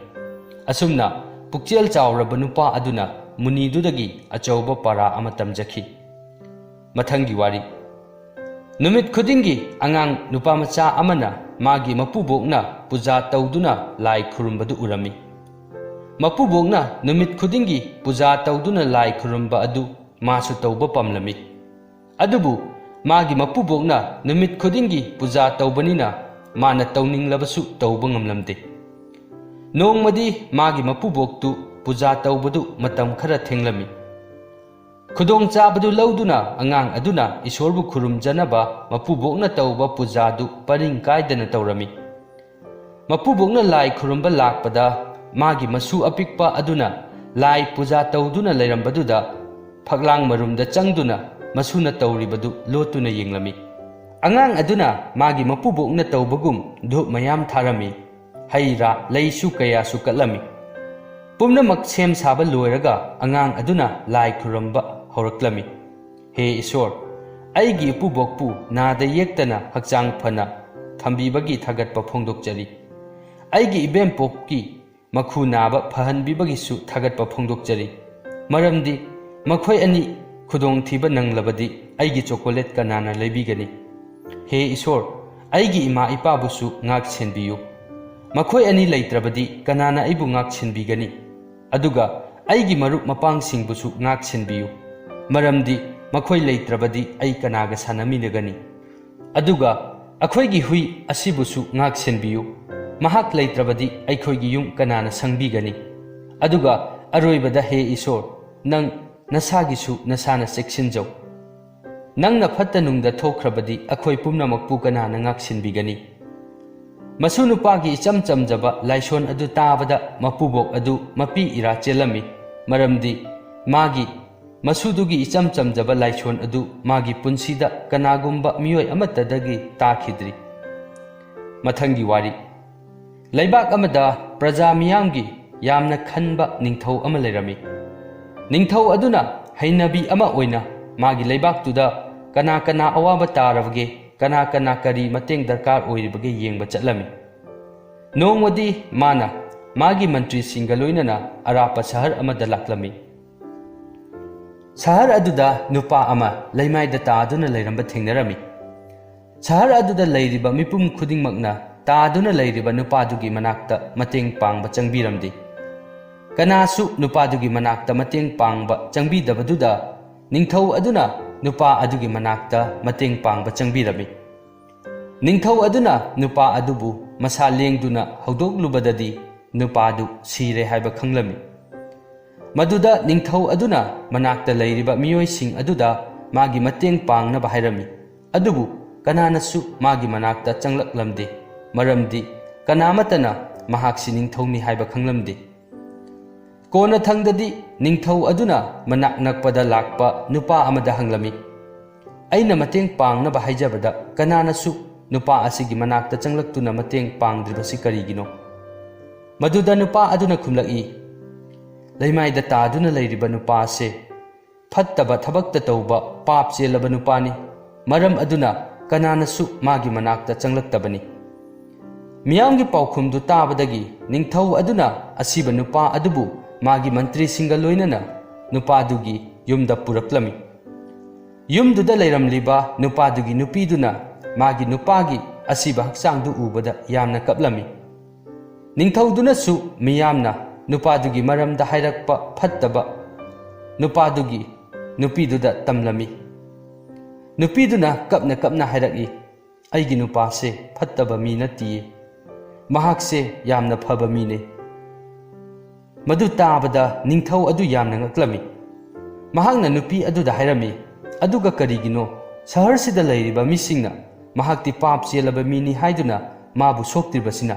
ꯑꯁꯨꯝꯅ ꯄꯨꯛꯆꯦꯜ ꯆꯥꯎꯔꯕ ꯅꯨꯄꯥ ꯑꯗꯨꯅ ꯃꯨꯅꯤꯗꯨꯗꯒꯤ ꯑꯆꯧꯕ ꯄꯥꯔꯥ ꯑꯃ ꯇꯝꯖꯈꯤ꯫ ꯃꯊꯪꯒꯤ ꯋꯥꯔꯤ꯫ ꯅꯨꯃꯤꯠ ꯈꯨꯗꯤꯡꯒꯤ ꯑꯉꯥꯡ ꯅꯨꯄꯥ ꯃꯆꯥ ꯑꯃꯅ ꯃꯥꯒꯤ ꯃꯄꯨꯕꯣꯛꯅ ꯄꯨꯖꯥ ꯇꯧꯗꯨꯅ ꯂꯥꯏ ꯈꯨꯔꯨꯝꯕꯗꯨ ꯎꯔꯝꯃꯤ꯫ ꯃꯄꯨꯕꯣꯛꯅ ꯅꯨꯃꯤꯠ ꯈꯨꯗꯤꯡꯒꯤ ꯄꯨꯖꯥ ꯇꯧꯗꯨꯅ ꯂꯥꯏ ꯈꯨꯔꯨꯝꯕ ꯑꯗꯨ ꯃꯥꯁꯨ ꯇꯧꯕ ꯄꯥꯝꯂꯝꯃꯤ꯫ ꯑꯗꯨꯕꯨ ꯃꯥꯒꯤ ꯃꯄꯨꯕꯣꯛꯅ ꯅꯨꯃꯤꯠ ꯈꯨꯗꯤꯡꯒꯤ ꯄꯨꯖꯥ ꯇꯧꯕꯅꯤꯅ ꯃꯥꯅ ꯇꯧꯅꯤꯡꯂꯕꯁꯨ ꯇꯧꯕ ꯉꯝꯂꯝꯗꯦ꯫ ꯅꯣꯡꯃꯗꯤ ꯃꯥꯒꯤ ꯃꯄꯨꯕꯣꯛꯇꯨ ꯄꯨꯖꯥ ꯇꯧꯕꯗꯨ ꯃꯇꯝ ꯈꯔ ꯊꯦꯡꯂꯝꯃꯤ꯫ ꯈꯨꯗꯣꯡꯆꯥꯕꯗꯨ ꯂꯧꯗꯨꯅ ꯑꯉꯥꯡ ꯑꯗꯨꯅ ꯏꯁꯣꯔꯕꯨ ꯈꯨꯔꯨꯝꯖꯅꯕ ꯃꯄꯨꯕꯣꯛꯅ ꯇꯧꯕ ꯄꯨꯖꯥꯗꯨ ꯄꯔꯤꯡ ꯀꯥꯏꯗꯅ ꯇꯧꯔꯝꯃꯤ꯫ ꯃꯄꯨꯕꯣꯛꯅ ꯂꯥꯏ ꯈꯨꯔꯨꯝꯕ ꯂꯥꯛꯄꯗ ꯃꯥꯒꯤ ꯃꯁꯨ ꯑꯄꯤꯛꯄ ꯑꯗꯨꯅ ꯂꯥꯏ ꯄꯨꯖꯥ ꯇꯧꯗꯨꯅ ꯂꯩꯔꯝꯕꯗꯨꯗ ꯐꯛꯂꯥꯡ ꯃꯔꯨꯝꯗ ꯆꯪꯗꯨꯅ ꯃꯁꯨꯅ ꯇꯧꯔꯤꯕꯗꯨ ꯂꯣꯠꯇꯨꯅ ꯌꯦꯡꯂꯝꯃꯤ꯫ ꯑꯉꯥꯡ ꯑꯗꯨꯅ ꯃꯥꯒꯤ ꯃꯄꯨꯕꯣꯛꯅ ꯇꯧꯕꯒꯨꯝ ꯙꯨꯞ ꯃꯌꯥꯝ ꯊꯥꯔꯝꯃꯤ꯫ ꯍꯩ ꯔꯥ ꯂꯩꯁꯨ ꯀꯌꯥꯁꯨ ꯀꯠꯂꯝꯃꯤ꯫ ꯄꯨꯝꯅꯃꯛ ꯁꯦꯝ ꯁꯥꯕ ꯂꯣꯏꯔꯒ ꯑꯉꯥꯡ ꯑꯗꯨꯅ ꯂꯥꯏ ꯈꯨꯔꯨꯝꯕ ꯍꯧꯔꯛꯂꯝꯃꯤ꯫ ꯍꯦ ꯏꯁꯣꯔ, ꯑꯩꯒꯤ ꯏꯄꯨꯕꯣꯛꯄꯨ ꯅꯥꯗ ꯌꯦꯛꯇꯅ ꯍꯛꯆꯥꯡ ꯐꯅ ꯊꯝꯕꯤꯕꯒꯤ ꯊꯥꯒꯠꯄ ꯐꯣꯡꯗꯣꯛꯆꯔꯤ꯫ ꯑꯩꯒꯤ ꯏꯕꯦꯝꯄꯣꯛꯀꯤ ꯃꯈꯨ ꯅꯥꯕ ꯐꯍꯟꯕꯤꯕꯒꯤꯁꯨ ꯊꯥꯒꯠꯄ ꯐꯣꯡꯗꯣꯛꯆꯔꯤ꯫ ꯃꯔꯝꯗꯤ ꯃꯈꯣꯏ ꯑꯅꯤ ꯈꯨꯗꯣꯡꯊꯤꯕ ꯅꯪꯂꯕꯗꯤ ꯑꯩꯒꯤ ꯆꯣꯀꯣꯂꯦꯠ ꯀꯅꯥꯅ ꯂꯩꯕꯤꯒꯅꯤ? ꯍꯦ ꯏꯁꯣꯔ, ꯑꯩꯒꯤ ꯏꯃꯥ ꯏꯄꯥꯕꯨꯁꯨ ꯉꯥꯛ ꯁꯦꯟꯕꯤꯌꯨ꯫ ꯃꯈꯣꯏ ꯑꯅꯤ ꯂꯩꯇ꯭ꯔꯕꯗꯤ ꯀꯅꯥꯅ ꯑꯩꯕꯨ ꯉꯥꯛ ꯁꯦꯟꯕꯤꯒꯅꯤ? ꯑꯗꯨꯒ ꯑꯩꯒꯤ ꯃꯔꯨꯞ ꯃꯄꯥꯡꯁꯤꯡꯕꯨꯁꯨ ꯉꯥꯛ ꯁꯦꯟꯕꯤꯌꯨ꯫ ꯃꯔꯝꯗꯤ ꯃꯈꯣꯏ ꯂꯩꯇ꯭ꯔꯕꯗꯤ ꯑꯩ ꯀꯅꯥꯒ ꯁꯥꯟꯅꯃꯤꯟꯅꯒꯅꯤ? ꯑꯗꯨꯒ ꯑꯩꯈꯣꯏꯒꯤ ꯍꯨꯏ ꯑꯁꯤꯕꯨꯁꯨ ꯉꯥꯛ ꯁꯦꯟꯕꯤꯌꯨ꯫ ꯃꯍꯥꯛ ꯂꯩꯇ꯭ꯔꯕꯗꯤ ꯑꯩꯈꯣꯏꯒꯤ ꯌꯨꯝ ꯀꯅꯥꯅ ꯁꯪꯕꯤꯒꯅꯤ? ꯑꯗꯨꯒ ꯑꯔꯣꯏꯕꯗ, ꯍꯦ ꯏꯁꯣꯔ, ꯅꯪ ꯅꯁꯥꯒꯤꯁꯨ ꯅꯁꯥꯅ ꯆꯦꯛꯁꯤꯟꯖꯧ꯫ "ꯅꯪꯅ ꯐꯠꯇ ꯅꯨꯡꯗ ꯊꯣꯛꯈ꯭ꯔꯕꯗꯤ ꯑꯩꯈꯣꯏ ꯄꯨꯝꯅꯃꯛꯄꯨ ꯀꯅꯥꯅ ꯉꯥꯛꯁꯤꯟꯕꯤꯒꯅꯤ?" ꯃꯁꯨ ꯅꯨꯄꯥꯒꯤ ꯏꯆꯝ ꯆꯝꯖꯕ ꯂꯥꯏꯁꯣꯟ ꯑꯗꯨ ꯇꯥꯕꯗ ꯃꯄꯨꯕꯣꯛ ꯑꯗꯨ ꯃꯄꯤ ꯏꯔꯥ ꯆꯦꯜꯂꯝꯃꯤ꯫ ꯃꯔꯝꯗꯤ ꯃꯥꯒꯤ, ꯃꯁꯨꯗꯨꯒꯤ ꯏꯆꯝ ꯆꯝꯖꯕ ꯂꯥꯏꯁꯣꯟ ꯑꯗꯨ ꯃꯥꯒꯤ ꯄꯨꯟꯁꯤꯗ ꯀꯅꯥꯒꯨꯝꯕ ꯃꯤꯑꯣꯏ ꯑꯃꯠꯇꯗꯒꯤ ꯇꯥꯈꯤꯗ꯭ꯔꯤ꯫ ꯃꯊꯪꯒꯤ ꯋꯥꯔꯤ꯫ ꯂꯩꯕꯥꯛ ꯑꯃꯗ ꯄ꯭ꯔꯖꯥ ꯃꯤꯌꯥꯝꯒꯤ ꯌꯥꯝꯅ ꯈꯟꯕ ꯅꯤꯡꯊꯧ ꯑꯃ ꯂꯩꯔꯝꯃꯤ꯫ ꯅꯤꯡꯊꯧ ꯑꯗꯨꯅ ꯍꯩꯅꯕꯤ ꯑꯃ ꯑꯣꯏꯅ ꯃꯥꯒꯤ ꯂꯩꯕꯥꯛꯇꯨꯗ ꯀꯅꯥ ꯀꯅꯥ ꯑꯋꯥꯕ ꯇꯥꯔꯕꯒꯦ, ꯀꯅꯥ ꯀꯅꯥ ꯀꯔꯤ ꯃꯇꯦꯡ ꯗꯔꯀꯥꯔ ꯑꯣꯏꯔꯤꯕꯒꯦ ꯌꯦꯡꯕ ꯆꯠꯂꯝꯃꯤ꯫ ꯅꯣꯡꯃꯗꯤ ꯃꯥꯅ ꯃꯥꯒꯤ ꯃꯟꯇ꯭ꯔꯤꯁꯤꯡꯒ ꯂꯣꯏꯅꯅ ꯑꯔꯥꯞꯄ ꯁꯍꯔ ꯑꯃꯗ ꯂꯥꯛꯂꯝꯃꯤ꯫ ꯁꯍꯔ ꯑꯗꯨꯗ ꯅꯨꯄꯥ ꯑꯃ ꯂꯩꯃꯥꯏꯗ ꯇꯥꯗꯨꯅ ꯂꯩꯔꯝꯕ ꯊꯦꯡꯅꯔꯝꯃꯤ꯫ ꯁꯍꯔ ꯑꯗꯨꯗ ꯂꯩꯔꯤꯕ ꯃꯤꯄꯨꯝ ꯈꯨꯗꯤꯡꯃꯛꯅ ꯇꯥꯗꯨꯅ ꯂꯩꯔꯤꯕ ꯅꯨꯄꯥꯗꯨꯒꯤ ꯃꯅꯥꯛꯇ ꯃꯇꯦꯡ ꯄꯥꯡꯕ ꯆꯪꯕꯤꯔꯝꯗꯦ꯫ ꯀꯅꯥꯁꯨ ꯅꯨꯄꯥꯗꯨꯒꯤ ꯃꯅꯥꯛꯇ ꯃꯇꯦꯡ ꯄꯥꯡꯕ ꯆꯪꯕꯤꯗꯕꯗꯨꯗ ꯅꯤꯡꯊꯧ ꯑꯗꯨꯅ ꯅꯨꯄꯥ ꯑꯗꯨꯒꯤ ꯃꯅꯥꯛꯇ ꯃꯇꯦꯡ ꯄꯥꯡꯕ ꯆꯪꯕꯤꯔꯝꯃꯤ꯫ ꯅꯤꯡꯊꯧ ꯑꯗꯨꯅ ꯅꯨꯄꯥ ꯑꯗꯨꯕꯨ ꯃꯁꯥ ꯂꯦꯡꯗꯨꯅ ꯍꯧꯗꯣꯛꯂꯨꯕꯗꯗꯤ ꯅꯨꯄꯥꯗꯨ ꯁꯤꯔꯦ ꯍꯥꯏꯕ ꯈꯪꯂꯝꯃꯤ꯫ ꯃꯗꯨꯗ ꯅꯤꯡꯊꯧ ꯑꯗꯨꯅ ꯃꯅꯥꯛꯇ ꯂꯩꯔꯤꯕ ꯃꯤꯑꯣꯏꯁꯤꯡ ꯑꯗꯨꯗ ꯃꯥꯒꯤ ꯃꯇꯦꯡ ꯄꯥꯡꯅꯕ ꯍꯥꯏꯔꯝꯃꯤ꯫ ꯑꯗꯨꯕꯨ ꯀꯅꯥꯅꯁꯨ ꯃꯥꯒꯤ ꯃꯅꯥꯛꯇ ꯆꯪꯂꯛꯂꯝꯗꯦ, ꯃꯔꯝꯗꯤ ꯀꯅꯥꯃꯠꯇꯅ ꯃꯍꯥꯛꯁꯤ ꯅꯤꯡꯊꯧꯅꯤ ꯍꯥꯏꯕ ꯈꯪꯂꯝꯗꯦ꯫ ꯀꯣꯟꯅꯊꯪꯗꯗꯤ ꯅꯤꯡꯊꯧ ꯑꯗꯨꯅ ꯃꯅꯥꯛ ꯅꯛꯄꯗ ꯂꯥꯛꯄ ꯅꯨꯄꯥ ꯑꯃꯗ ꯍꯪꯂꯝꯃꯤ, "ꯑꯩꯅ ꯃꯇꯦꯡ ꯄꯥꯡꯅꯕ ꯍꯥꯏꯖꯕꯗ ꯀꯅꯥꯅꯁꯨ ꯅꯨꯄꯥ ꯑꯁꯤꯒꯤ ꯃꯅꯥꯛꯇ ꯆꯪꯂꯛꯇꯨꯅ ꯃꯇꯦꯡ ꯄꯥꯡꯗ꯭ꯔꯤꯕꯁꯤ ꯀꯔꯤꯒꯤꯅꯣ?" ꯃꯗꯨꯗ ꯅꯨꯄꯥ ꯑꯗꯨꯅ ꯈꯨꯝꯂꯛꯏ, "ꯂꯩꯃꯥꯏꯗ ꯇꯥꯗꯨꯅ ꯂꯩꯔꯤꯕ ꯅꯨꯄꯥ ꯑꯁꯦ ꯐꯠꯇꯕ ꯊꯕꯛꯇ ꯇꯧꯕ ꯄꯥꯞ ꯆꯦꯜꯂꯕ ꯅꯨꯄꯥꯅꯤ꯫ ꯃꯔꯝ ꯑꯗꯨꯅ ꯀꯅꯥꯅꯁꯨ ꯃꯥꯒꯤ ꯃꯅꯥꯛꯇ ꯆꯪꯂꯛꯇꯕꯅꯤ꯫" ꯃꯤꯌꯥꯝꯒꯤ ꯄꯥꯎꯈꯨꯝꯗꯨ ꯇꯥꯕꯗꯒꯤ ꯅꯤꯡꯊꯧ ꯑꯗꯨꯅ ꯑꯁꯤꯕ ꯅꯨꯄꯥ ꯑꯗꯨꯕꯨ ꯃꯥꯒꯤ ꯃꯟꯇ꯭ꯔꯤꯁꯤꯡꯒ ꯂꯣꯏꯅꯅ ꯅꯨꯄꯥꯗꯨꯒꯤ ꯌꯨꯝꯗ ꯄꯨꯔꯛꯂꯝꯃꯤ꯫ ꯌꯨꯝꯗꯨꯗ ꯂꯩꯔꯝꯂꯤꯕ ꯅꯨꯄꯥꯗꯨꯒꯤ ꯅꯨꯄꯤꯗꯨꯅ ꯃꯥꯒꯤ ꯅꯨꯄꯥꯒꯤ ꯑꯁꯤꯕ ꯍꯛꯆꯥꯡꯗꯨ ꯎꯕꯗ ꯌꯥꯝꯅ ꯀꯞꯂꯝꯃꯤ꯫ ꯅꯤꯡꯊꯧꯗꯨꯅꯁꯨ ꯃꯤꯌꯥꯝꯅ ꯅꯨꯄꯥꯗꯨꯒꯤ ꯃꯔꯝꯗ ꯍꯥꯏꯔꯛꯄ ꯐꯠꯇꯕ ꯅꯨꯄꯥꯗꯨꯒꯤ ꯅꯨꯄꯤꯗꯨꯗ ꯇꯝꯂꯝꯃꯤ꯫ ꯅꯨꯄꯤꯗꯨꯅ ꯀꯞꯅ ꯀꯞꯅ ꯍꯥꯏꯔꯛꯏ, "ꯑꯩꯒꯤ ꯅꯨꯄꯥꯁꯦ ꯐꯠꯇꯕ ꯃꯤ ꯅꯠꯇꯤꯌꯦ꯫ ꯃꯍꯥꯛꯁꯦ ꯌꯥꯝꯅ ꯐꯕ ꯃꯤꯅꯦ꯫" ꯃꯗꯨ ꯇꯥꯕꯗ ꯅꯤꯡꯊꯧ ꯑꯗꯨ ꯌꯥꯝꯅ ꯉꯛꯂꯝꯃꯤ꯫ ꯃꯍꯥꯛꯅ ꯅꯨꯄꯤ ꯑꯗꯨꯗ ꯍꯥꯏꯔꯝꯃꯤ, ꯑꯗꯨꯒ ꯀꯔꯤꯒꯤꯅꯣ ꯁꯍꯔꯁꯤꯗ ꯂꯩꯔꯤꯕ ꯃꯤꯁꯤꯡꯅ ꯃꯍꯥꯛꯇꯤ ꯄꯥꯞ ꯆꯦꯜꯂꯕ ꯃꯤꯅꯤ ꯍꯥꯏꯗꯨꯅ ꯃꯥꯕꯨ ꯁꯣꯛꯇ꯭ꯔꯤꯕꯁꯤꯅ?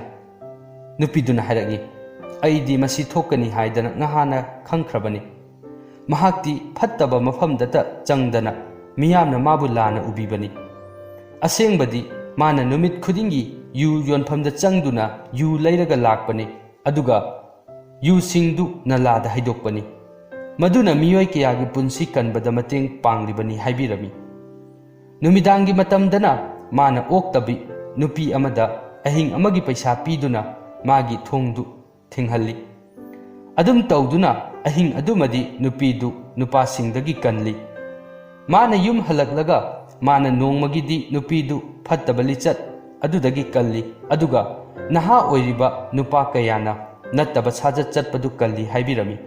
ꯅꯨꯄꯤꯗꯨꯅ ꯍꯥꯏꯔꯛꯏ, "ꯑꯩꯗꯤ ꯃꯁꯤ ꯊꯣꯛꯀꯅꯤ ꯍꯥꯏꯗꯅ ꯉꯍꯥꯟꯅ ꯈꯪꯈ꯭ꯔꯕꯅꯤ꯫ ꯃꯍꯥꯛꯇꯤ ꯐꯠꯇꯕ ꯃꯐꯝꯗꯇ ꯆꯪꯗꯅ ꯃꯤꯌꯥꯝꯅ ꯃꯥꯕꯨ ꯂꯥꯟꯅ ꯎꯕꯤꯕꯅꯤ꯫ ꯑꯁꯦꯡꯕꯗꯤ ꯃꯥꯅ ꯅꯨꯃꯤꯠ ꯈꯨꯗꯤꯡꯒꯤ ꯌꯨ ꯌꯣꯟꯐꯝꯗ ꯆꯪꯗꯨꯅ ꯌꯨ ꯂꯩꯔꯒ ꯂꯥꯛꯄꯅꯤ, ꯑꯗꯨꯒ ꯌꯨꯁꯤꯡꯗꯨ ꯅꯂꯥꯗ ꯍꯩꯗꯣꯛꯄꯅꯤ꯫ ꯃꯗꯨꯅ ꯃꯤꯑꯣꯏ ꯀꯌꯥꯒꯤ ꯄꯨꯟꯁꯤ ꯀꯟꯕꯗ ꯃꯇꯦꯡ ꯄꯥꯡꯂꯤꯕꯅꯤ" ꯍꯥꯏꯕꯤꯔꯝꯃꯤ꯫ ꯅꯨꯃꯤꯗꯥꯡꯒꯤ ꯃꯇꯝꯗꯅ ꯃꯥꯅ ꯑꯣꯛꯇꯕꯤ ꯅꯨꯄꯤ ꯑꯃꯗ ꯑꯍꯤꯡ ꯑꯃꯒꯤ ꯄꯩꯁꯥ ꯄꯤꯗꯨꯅ ꯃꯥꯒꯤ ꯊꯣꯡꯗꯨ ꯊꯤꯡꯍꯜꯂꯤ꯫ ꯑꯗꯨꯝ ꯇꯧꯗꯨꯅ ꯑꯍꯤꯡ ꯑꯗꯨꯃꯗꯤ ꯅꯨꯄꯤꯗꯨ ꯅꯨꯄꯥꯁꯤꯡꯗꯒꯤ ꯀꯜꯂꯤ꯫ ꯃꯥꯅ ꯌꯨꯝ ꯍꯜꯂꯛꯂꯒ ꯃꯥꯅ ꯅꯣꯡꯃꯒꯤꯗꯤ ꯅꯨꯄꯤꯗꯨ ꯐꯠꯇꯕ ꯂꯤꯆꯠ ꯑꯗꯨꯗꯒꯤ ꯀꯜꯂꯤ, ꯑꯗꯨꯒ ꯅꯍꯥ ꯑꯣꯏꯔꯤꯕ ꯅꯨꯄꯥ ꯀꯌꯥꯅ ꯅꯠꯇꯕ ꯁꯥꯖꯠ ꯆꯠꯄꯗꯨ ꯀꯜꯂꯤ ꯍꯥꯏꯕꯤꯔꯝꯃꯤ꯫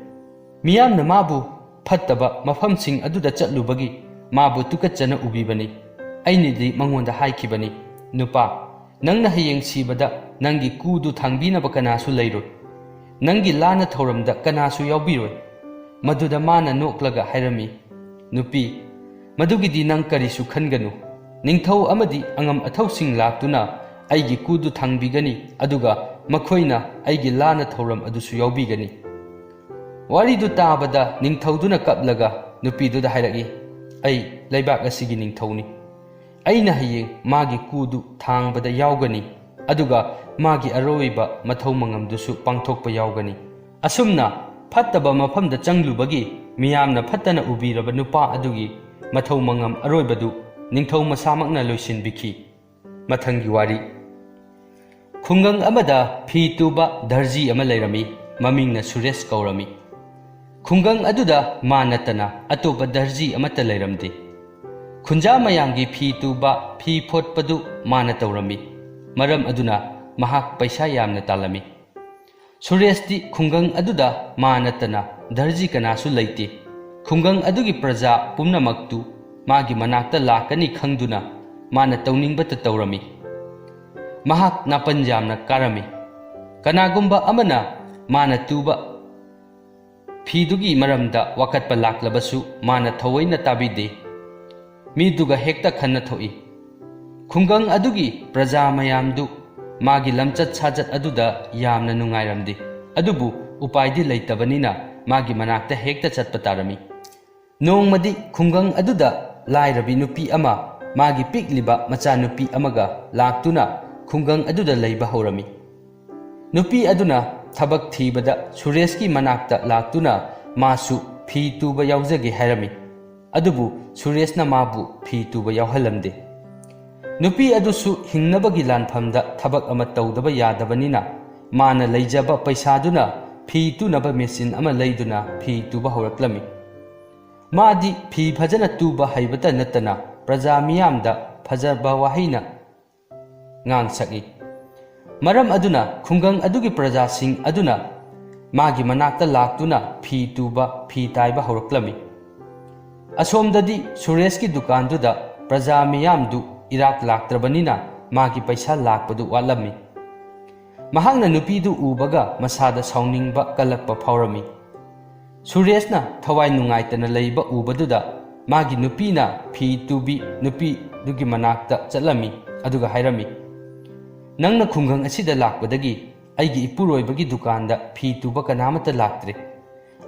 ꯃꯤꯌꯥꯝꯅ ꯃꯥꯕꯨ ꯐꯠꯇꯕ ꯃꯐꯝꯁꯤꯡ ꯑꯗꯨꯗ ꯆꯠꯂꯨꯕꯒꯤ ꯃꯥꯕꯨ ꯇꯨꯀꯠꯆꯅ ꯎꯕꯤꯕꯅꯤ꯫ ꯑꯩꯅꯗꯤ ꯃꯉꯣꯟꯗ ꯍꯥꯏꯈꯤꯕꯅꯤ, "ꯅꯨꯄꯥ, ꯅꯪꯅ ꯍꯌꯦꯡ ꯁꯤꯕꯗ ꯅꯪꯒꯤ ꯀꯨꯗꯨ ꯊꯥꯡꯕꯤꯅꯕ ꯀꯅꯥꯁꯨ ꯂꯩꯔꯣꯏ꯫ ꯅꯪꯒꯤ ꯂꯥꯟꯅ ꯊꯧꯔꯝꯗ ꯀꯅꯥꯁꯨ ꯌꯥꯎꯕꯤꯔꯣꯏ"꯫ ꯃꯗꯨꯗ ꯃꯥꯅ ꯅꯣꯛꯂꯒ ꯍꯥꯏꯔꯝꯃꯤ, "ꯅꯨꯄꯤ, ꯃꯗꯨꯒꯤꯗꯤ ꯅꯪ ꯀꯔꯤꯁꯨ ꯈꯟꯒꯅꯨ꯫ ꯅꯤꯡꯊꯧ ꯑꯃꯗꯤ ꯑꯉꯝ ꯑꯊꯧꯁꯤꯡ ꯂꯥꯛꯇꯨꯅ ꯑꯩꯒꯤ ꯀꯨꯗꯨ ꯊꯥꯡꯕꯤꯒꯅꯤ, ꯑꯗꯨꯒ ꯃꯈꯣꯏꯅ ꯑꯩꯒꯤ ꯂꯥꯟꯅ ꯊꯧꯔꯝ ꯑꯗꯨꯁꯨ ꯌꯥꯎꯕꯤꯒꯅꯤ"꯫ ꯋꯥꯔꯤꯗꯨ ꯇꯥꯕꯗ ꯅꯤꯡꯊꯧꯗꯨꯅ ꯀꯞꯂꯒ ꯅꯨꯄꯤꯗꯨꯗ ꯍꯥꯏꯔꯛꯏ, "ꯑꯩ ꯂꯩꯕꯥꯛ ꯑꯁꯤꯒꯤ ꯅꯤꯡꯊꯧꯅꯤ꯫ ꯑꯩꯅ ꯍꯌꯦꯡ ꯃꯥꯒꯤ ꯀꯨꯗꯨ ꯊꯥꯡꯕꯗ ꯌꯥꯎꯒꯅꯤ, ꯑꯗꯨꯒ ꯃꯥꯒꯤ ꯑꯔꯣꯏꯕ ꯃꯊꯧ ꯃꯉꯝꯗꯨꯁꯨ ꯄꯥꯡꯊꯣꯛꯄ ꯌꯥꯎꯒꯅꯤ"꯫ ꯑꯁꯨꯝꯅ ꯐꯠꯇꯕ ꯃꯐꯝꯗ ꯆꯪꯂꯨꯕꯒꯤ ꯃꯤꯌꯥꯝꯅ ꯐꯠꯇꯅ ꯎꯕꯤꯔꯕ ꯅꯨꯄꯥ ꯑꯗꯨꯒꯤ ꯃꯊꯧ ꯃꯉꯝ ꯑꯔꯣꯏꯕꯗꯨ ꯅꯤꯡꯊꯧ ꯃꯁꯥꯃꯛꯅ ꯂꯣꯏꯁꯤꯟꯕꯤꯈꯤ꯫ ꯃꯊꯪꯒꯤ ꯋꯥꯔꯤ꯫ ꯈꯨꯡꯒꯪ ꯑꯃꯗ ꯐꯤ ꯇꯨꯕ ꯗꯔꯖꯤ ꯑꯃ ꯂꯩꯔꯝꯃꯤ꯫ ꯃꯃꯤꯡꯅ ꯁꯨꯔꯦꯁ ꯀꯧꯔꯝꯃꯤ꯫ ꯈꯨꯡꯒꯪ ꯑꯗꯨꯗ ꯃꯥ ꯅꯠꯇꯅ ꯑꯇꯣꯞꯄ ꯗꯔꯖꯤ ꯑꯃꯠꯇ ꯂꯩꯔꯝꯗꯦ꯫ ꯈꯨꯟꯖꯥ ꯃꯌꯥꯝꯒꯤ ꯐꯤ ꯇꯨꯕ, ꯐꯤ ꯐꯣꯠꯄꯗꯨ ꯃꯥꯅ ꯇꯧꯔꯝꯃꯤ꯫ ꯃꯔꯝ ꯑꯗꯨꯅ ꯃꯍꯥꯛ ꯄꯩꯁꯥ ꯌꯥꯝꯅ ꯇꯥꯜꯂꯝꯃꯤ꯫ ꯁꯨꯔꯦꯁꯇꯤ ꯈꯨꯡꯒꯪ ꯑꯗꯨꯗ ꯃꯥ ꯅꯠꯇꯅ ꯗꯔꯖꯤ ꯀꯅꯥꯁꯨ ꯂꯩꯇꯦ꯫ ꯈꯨꯡꯒꯪ ꯑꯗꯨꯒꯤ ꯄ꯭ꯔꯖꯥ ꯄꯨꯝꯅꯃꯛꯇꯨ ꯃꯥꯒꯤ ꯃꯅꯥꯛꯇ ꯂꯥꯛꯀꯅꯤ ꯈꯪꯗꯨꯅ ꯃꯥꯅ ꯇꯧꯅꯤꯡꯕꯇ ꯇꯧꯔꯝꯃꯤ꯫ ꯃꯍꯥꯛ ꯅꯥꯄꯟ ꯌꯥꯝꯅ ꯀꯥꯔꯝꯃꯤ꯫ ꯀꯅꯥꯒꯨꯝꯕ ꯑꯃꯅ ꯃꯥꯅ ꯇꯨꯕ ꯐꯤꯗꯨꯒꯤ ꯃꯔꯝꯗ ꯋꯥꯀꯠꯄ ꯂꯥꯛꯂꯕꯁꯨ ꯃꯥꯅ ꯊꯑꯣꯏꯅ ꯇꯥꯕꯤꯗꯦ꯫ ꯃꯤꯗꯨꯒ ꯍꯦꯛꯇ ꯈꯟꯅ ꯊꯣꯛꯏ꯫ ꯈꯨꯡꯒꯪ ꯑꯗꯨꯒꯤ ꯄ꯭ꯔꯖꯥ ꯃꯌꯥꯝꯗꯨ ꯃꯥꯒꯤ ꯂꯝꯆꯠ ꯁꯥꯖꯠ ꯑꯗꯨꯗ ꯌꯥꯝꯅ ꯅꯨꯡꯉꯥꯏꯔꯝꯗꯦ꯫ ꯑꯗꯨꯕꯨ ꯎꯄꯥꯏꯗꯤ ꯂꯩꯇꯕꯅꯤꯅ ꯃꯥꯒꯤ ꯃꯅꯥꯛꯇ ꯍꯦꯛꯇ ꯆꯠꯄ ꯇꯥꯔꯝꯃꯤ꯫ ꯅꯣꯡꯃꯗꯤ ꯈꯨꯡꯒꯪ ꯑꯗꯨꯗ ꯂꯥꯏꯔꯕꯤ ꯅꯨꯄꯤ ꯑꯃ ꯃꯥꯒꯤ ꯄꯤꯛꯂꯤꯕ ꯃꯆꯥꯅꯨꯄꯤ ꯑꯃꯒ ꯂꯥꯛꯇꯨꯅ ꯈꯨꯡꯒꯪ ꯑꯗꯨꯗ ꯂꯩꯕ ꯍꯧꯔꯝꯃꯤ꯫ ꯅꯨꯄꯤ ꯑꯗꯨꯅ ꯊꯕꯛ ꯊꯤꯕꯗ ꯁꯨꯔꯦꯁꯀꯤ ꯃꯅꯥꯛꯇ ꯂꯥꯛꯇꯨꯅ ꯃꯥꯁꯨ ꯐꯤ ꯇꯨꯕ ꯌꯥꯎꯖꯒꯦ ꯍꯥꯏꯔꯝꯃꯤ꯫ ꯑꯗꯨꯕꯨ ꯁꯨꯔꯦꯁꯅ ꯃꯥꯕꯨ ꯐꯤ ꯇꯨꯕ ꯌꯥꯎꯍꯜꯂꯝꯗꯦ꯫ ꯅꯨꯄꯤ ꯑꯗꯨꯁꯨ ꯍꯤꯡꯅꯕꯒꯤ ꯂꯥꯟꯐꯝꯗ ꯊꯕꯛ ꯑꯃ ꯇꯧꯗꯕ ꯌꯥꯗꯕꯅꯤꯅ ꯃꯥꯅ ꯂꯩꯖꯕ ꯄꯩꯁꯥꯗꯨꯅ ꯐꯤ ꯇꯨꯅꯕ ꯃꯦꯆꯤꯟ ꯑꯃ ꯂꯩꯗꯨꯅ ꯐꯤ ꯇꯨꯕ ꯍꯧꯔꯛꯂꯝꯃꯤ꯫ ꯃꯥꯗꯤ ꯐꯤ ꯐꯖꯅ ꯇꯨꯕ ꯍꯩꯕꯇ ꯅꯠꯇꯅ ꯄ꯭ꯔꯖꯥ ꯃꯤꯌꯥꯝꯗ ꯐꯖꯕ ꯋꯥꯍꯩꯅ ꯉꯥꯡ ꯁꯛꯏ꯫ ꯃꯔꯝ ꯑꯗꯨꯅ ꯈꯨꯡꯒꯪ ꯑꯗꯨꯒꯤ ꯄ꯭ꯔꯖꯥꯁꯤꯡ ꯑꯗꯨꯅ ꯃꯥꯒꯤ ꯃꯅꯥꯛꯇ ꯂꯥꯛꯇꯨꯅ ꯐꯤ ꯇꯨꯕ, ꯐꯤ ꯇꯥꯏꯕ ꯍꯧꯔꯛꯂꯝꯃꯤ꯫ ꯑꯁꯣꯝꯗꯗꯤ ꯁꯨꯔꯦꯁꯀꯤ ꯗꯨꯀꯥꯟꯗꯨꯗ ꯄ꯭ꯔꯖꯥ ꯃꯤꯌꯥꯝꯗꯨ ꯏꯔꯥꯛ ꯂꯥꯛꯇ꯭ꯔꯕꯅꯤꯅ ꯃꯥꯒꯤ ꯄꯩꯁꯥ ꯂꯥꯛꯄꯗꯨ ꯋꯥꯠꯂꯝꯃꯤ꯫ ꯃꯍꯥꯛꯅ ꯅꯨꯄꯤꯗꯨ ꯎꯕꯒ ꯃꯁꯥꯗ ꯁꯥꯎꯅꯤꯡꯕ ꯀꯜꯂꯛꯄ ꯐꯥꯎꯔꯝꯃꯤ꯫ ꯁꯨꯔꯦꯁꯅ ꯊꯋꯥꯏ ꯅꯨꯡꯉꯥꯏꯇꯅ ꯂꯩꯕ ꯎꯕꯗꯨꯗ ꯃꯥꯒꯤ ꯅꯨꯄꯤꯅ ꯐꯤ ꯇꯨꯕꯤ ꯅꯨꯄꯤꯗꯨꯒꯤ ꯃꯅꯥꯛꯇ ꯆꯠꯂꯝꯃꯤ, ꯑꯗꯨꯒ ꯍꯥꯏꯔꯝꯃꯤ, "ꯅꯪꯅ ꯈꯨꯡꯒꯪ ꯑꯁꯤꯗ ꯂꯥꯛꯄꯗꯒꯤ ꯑꯩꯒꯤ ꯏꯄꯨꯔꯣꯏꯕꯒꯤ ꯗꯨꯀꯥꯟꯗ ꯐꯤ ꯇꯨꯕ ꯀꯅꯥꯃꯠꯇ ꯂꯥꯛꯇ꯭ꯔꯦ꯫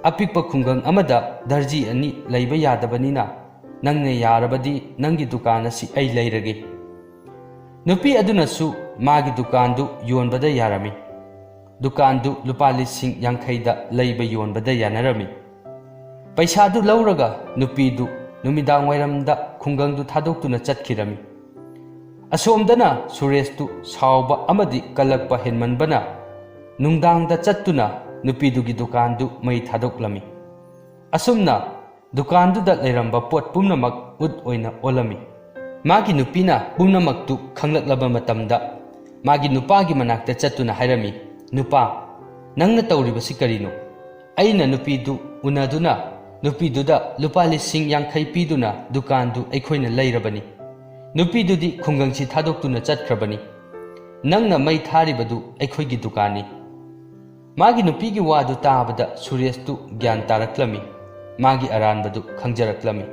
ꯑꯄꯤꯛꯄ ꯈꯨꯡꯒꯪ ꯑꯃꯗ ꯗꯔꯖꯤ ꯑꯅꯤ ꯂꯩꯕ ꯌꯥꯗꯕꯅꯤꯅ ꯅꯪꯅ ꯌꯥꯔꯕꯗꯤ ꯅꯪꯒꯤ ꯗꯨꯀꯥꯟ ꯑꯁꯤ ꯑꯩ ꯂꯩꯔꯒꯦ꯫" ꯅꯨꯄꯤ ꯑꯗꯨꯅꯁꯨ ꯃꯥꯒꯤ ꯗꯨꯀꯥꯟꯗꯨ ꯌꯣꯟꯕꯗ ꯌꯥꯔꯝꯃꯤ꯫ ꯗꯨꯀꯥꯟꯗꯨ ꯂꯨꯄꯥ ꯂꯤꯁꯤꯡ ꯌꯥꯡꯈꯩꯗ ꯂꯩꯕ ꯌꯣꯟꯕꯗ ꯌꯥꯅꯔꯝꯃꯤ꯫ ꯄꯩꯁꯥꯗꯨ ꯂꯧꯔꯒ ꯅꯨꯄꯤꯗꯨ ꯅꯨꯃꯤꯗꯥꯡ ꯋꯥꯏꯔꯝꯗ ꯈꯨꯡꯒꯪꯗꯨ ꯊꯥꯗꯣꯛꯇꯨꯅ ꯆꯠꯈꯤꯔꯝꯃꯤ꯫ ꯑꯁꯣꯝꯗꯅ ꯁꯨꯔꯦꯁꯇꯨ ꯁꯥꯎꯕ ꯑꯃꯗꯤ ꯀꯜꯂꯛꯄ ꯍꯦꯟꯃꯟꯕꯅ ꯅꯨꯡꯗꯥꯡꯗ ꯆꯠꯇꯨꯅ ꯅꯨꯄꯤꯗꯨꯒꯤ ꯗꯨꯀꯥꯟꯗꯨ ꯃꯩ ꯊꯥꯗꯣꯛꯂꯝꯃꯤ꯫ ꯑꯁꯨꯝꯅ ꯗꯨꯀꯥꯟꯗꯨꯗ ꯂꯩꯔꯝꯕ ꯄꯣꯠ ꯄꯨꯝꯅꯃꯛ ꯎꯠ ꯑꯣꯏꯅ ꯑꯣꯜꯂꯝꯃꯤ꯫ ꯃꯥꯒꯤ ꯅꯨꯄꯤꯅ ꯄꯨꯝꯅꯃꯛꯇꯨ ꯈꯪꯂꯛꯂꯕ ꯃꯇꯝꯗ ꯃꯥꯒꯤ ꯅꯨꯄꯥꯒꯤ ꯃꯅꯥꯛꯇ ꯆꯠꯇꯨꯅ ꯍꯥꯏꯔꯝꯃꯤ, "ꯅꯨꯄꯥ, ꯅꯪꯅ ꯇꯧꯔꯤꯕꯁꯤ ꯀꯔꯤꯅꯣ? ꯑꯩꯅ ꯅꯨꯄꯤꯗꯨ ꯎꯅꯗꯨꯅ ꯅꯨꯄꯤꯗꯨꯗ ꯂꯨꯄꯥ ꯂꯤꯁꯤꯡ ꯌꯥꯡꯈꯩ ꯄꯤꯗꯨꯅ ꯗꯨꯀꯥꯟꯗꯨ ꯑꯩꯈꯣꯏꯅ ꯂꯩꯔꯕꯅꯤ꯫ ꯅꯨꯄꯤꯗꯨꯗꯤ ꯈꯨꯡꯒꯪꯁꯤ ꯊꯥꯗꯣꯛꯇꯨꯅ ꯆꯠꯈ꯭ꯔꯕꯅꯤ꯫ ꯅꯪꯅ ꯃꯩ ꯊꯥꯔꯤꯕꯗꯨ ꯑꯩꯈꯣꯏꯒꯤ ꯗꯨꯀꯥꯟꯅꯤ꯫" ꯃꯥꯒꯤ ꯅꯨꯄꯤꯒꯤ ꯋꯥꯗꯨ ꯇꯥꯕꯗ ꯁꯨꯔꯦꯁꯇꯨ ꯒ꯭ꯌꯥꯟ ꯇꯥꯔꯛꯂꯝꯃꯤ꯫ ꯃꯥꯒꯤ ꯑꯔꯥꯟꯕꯗꯨ ꯈꯪꯖꯔꯛꯂꯝꯃꯤ꯫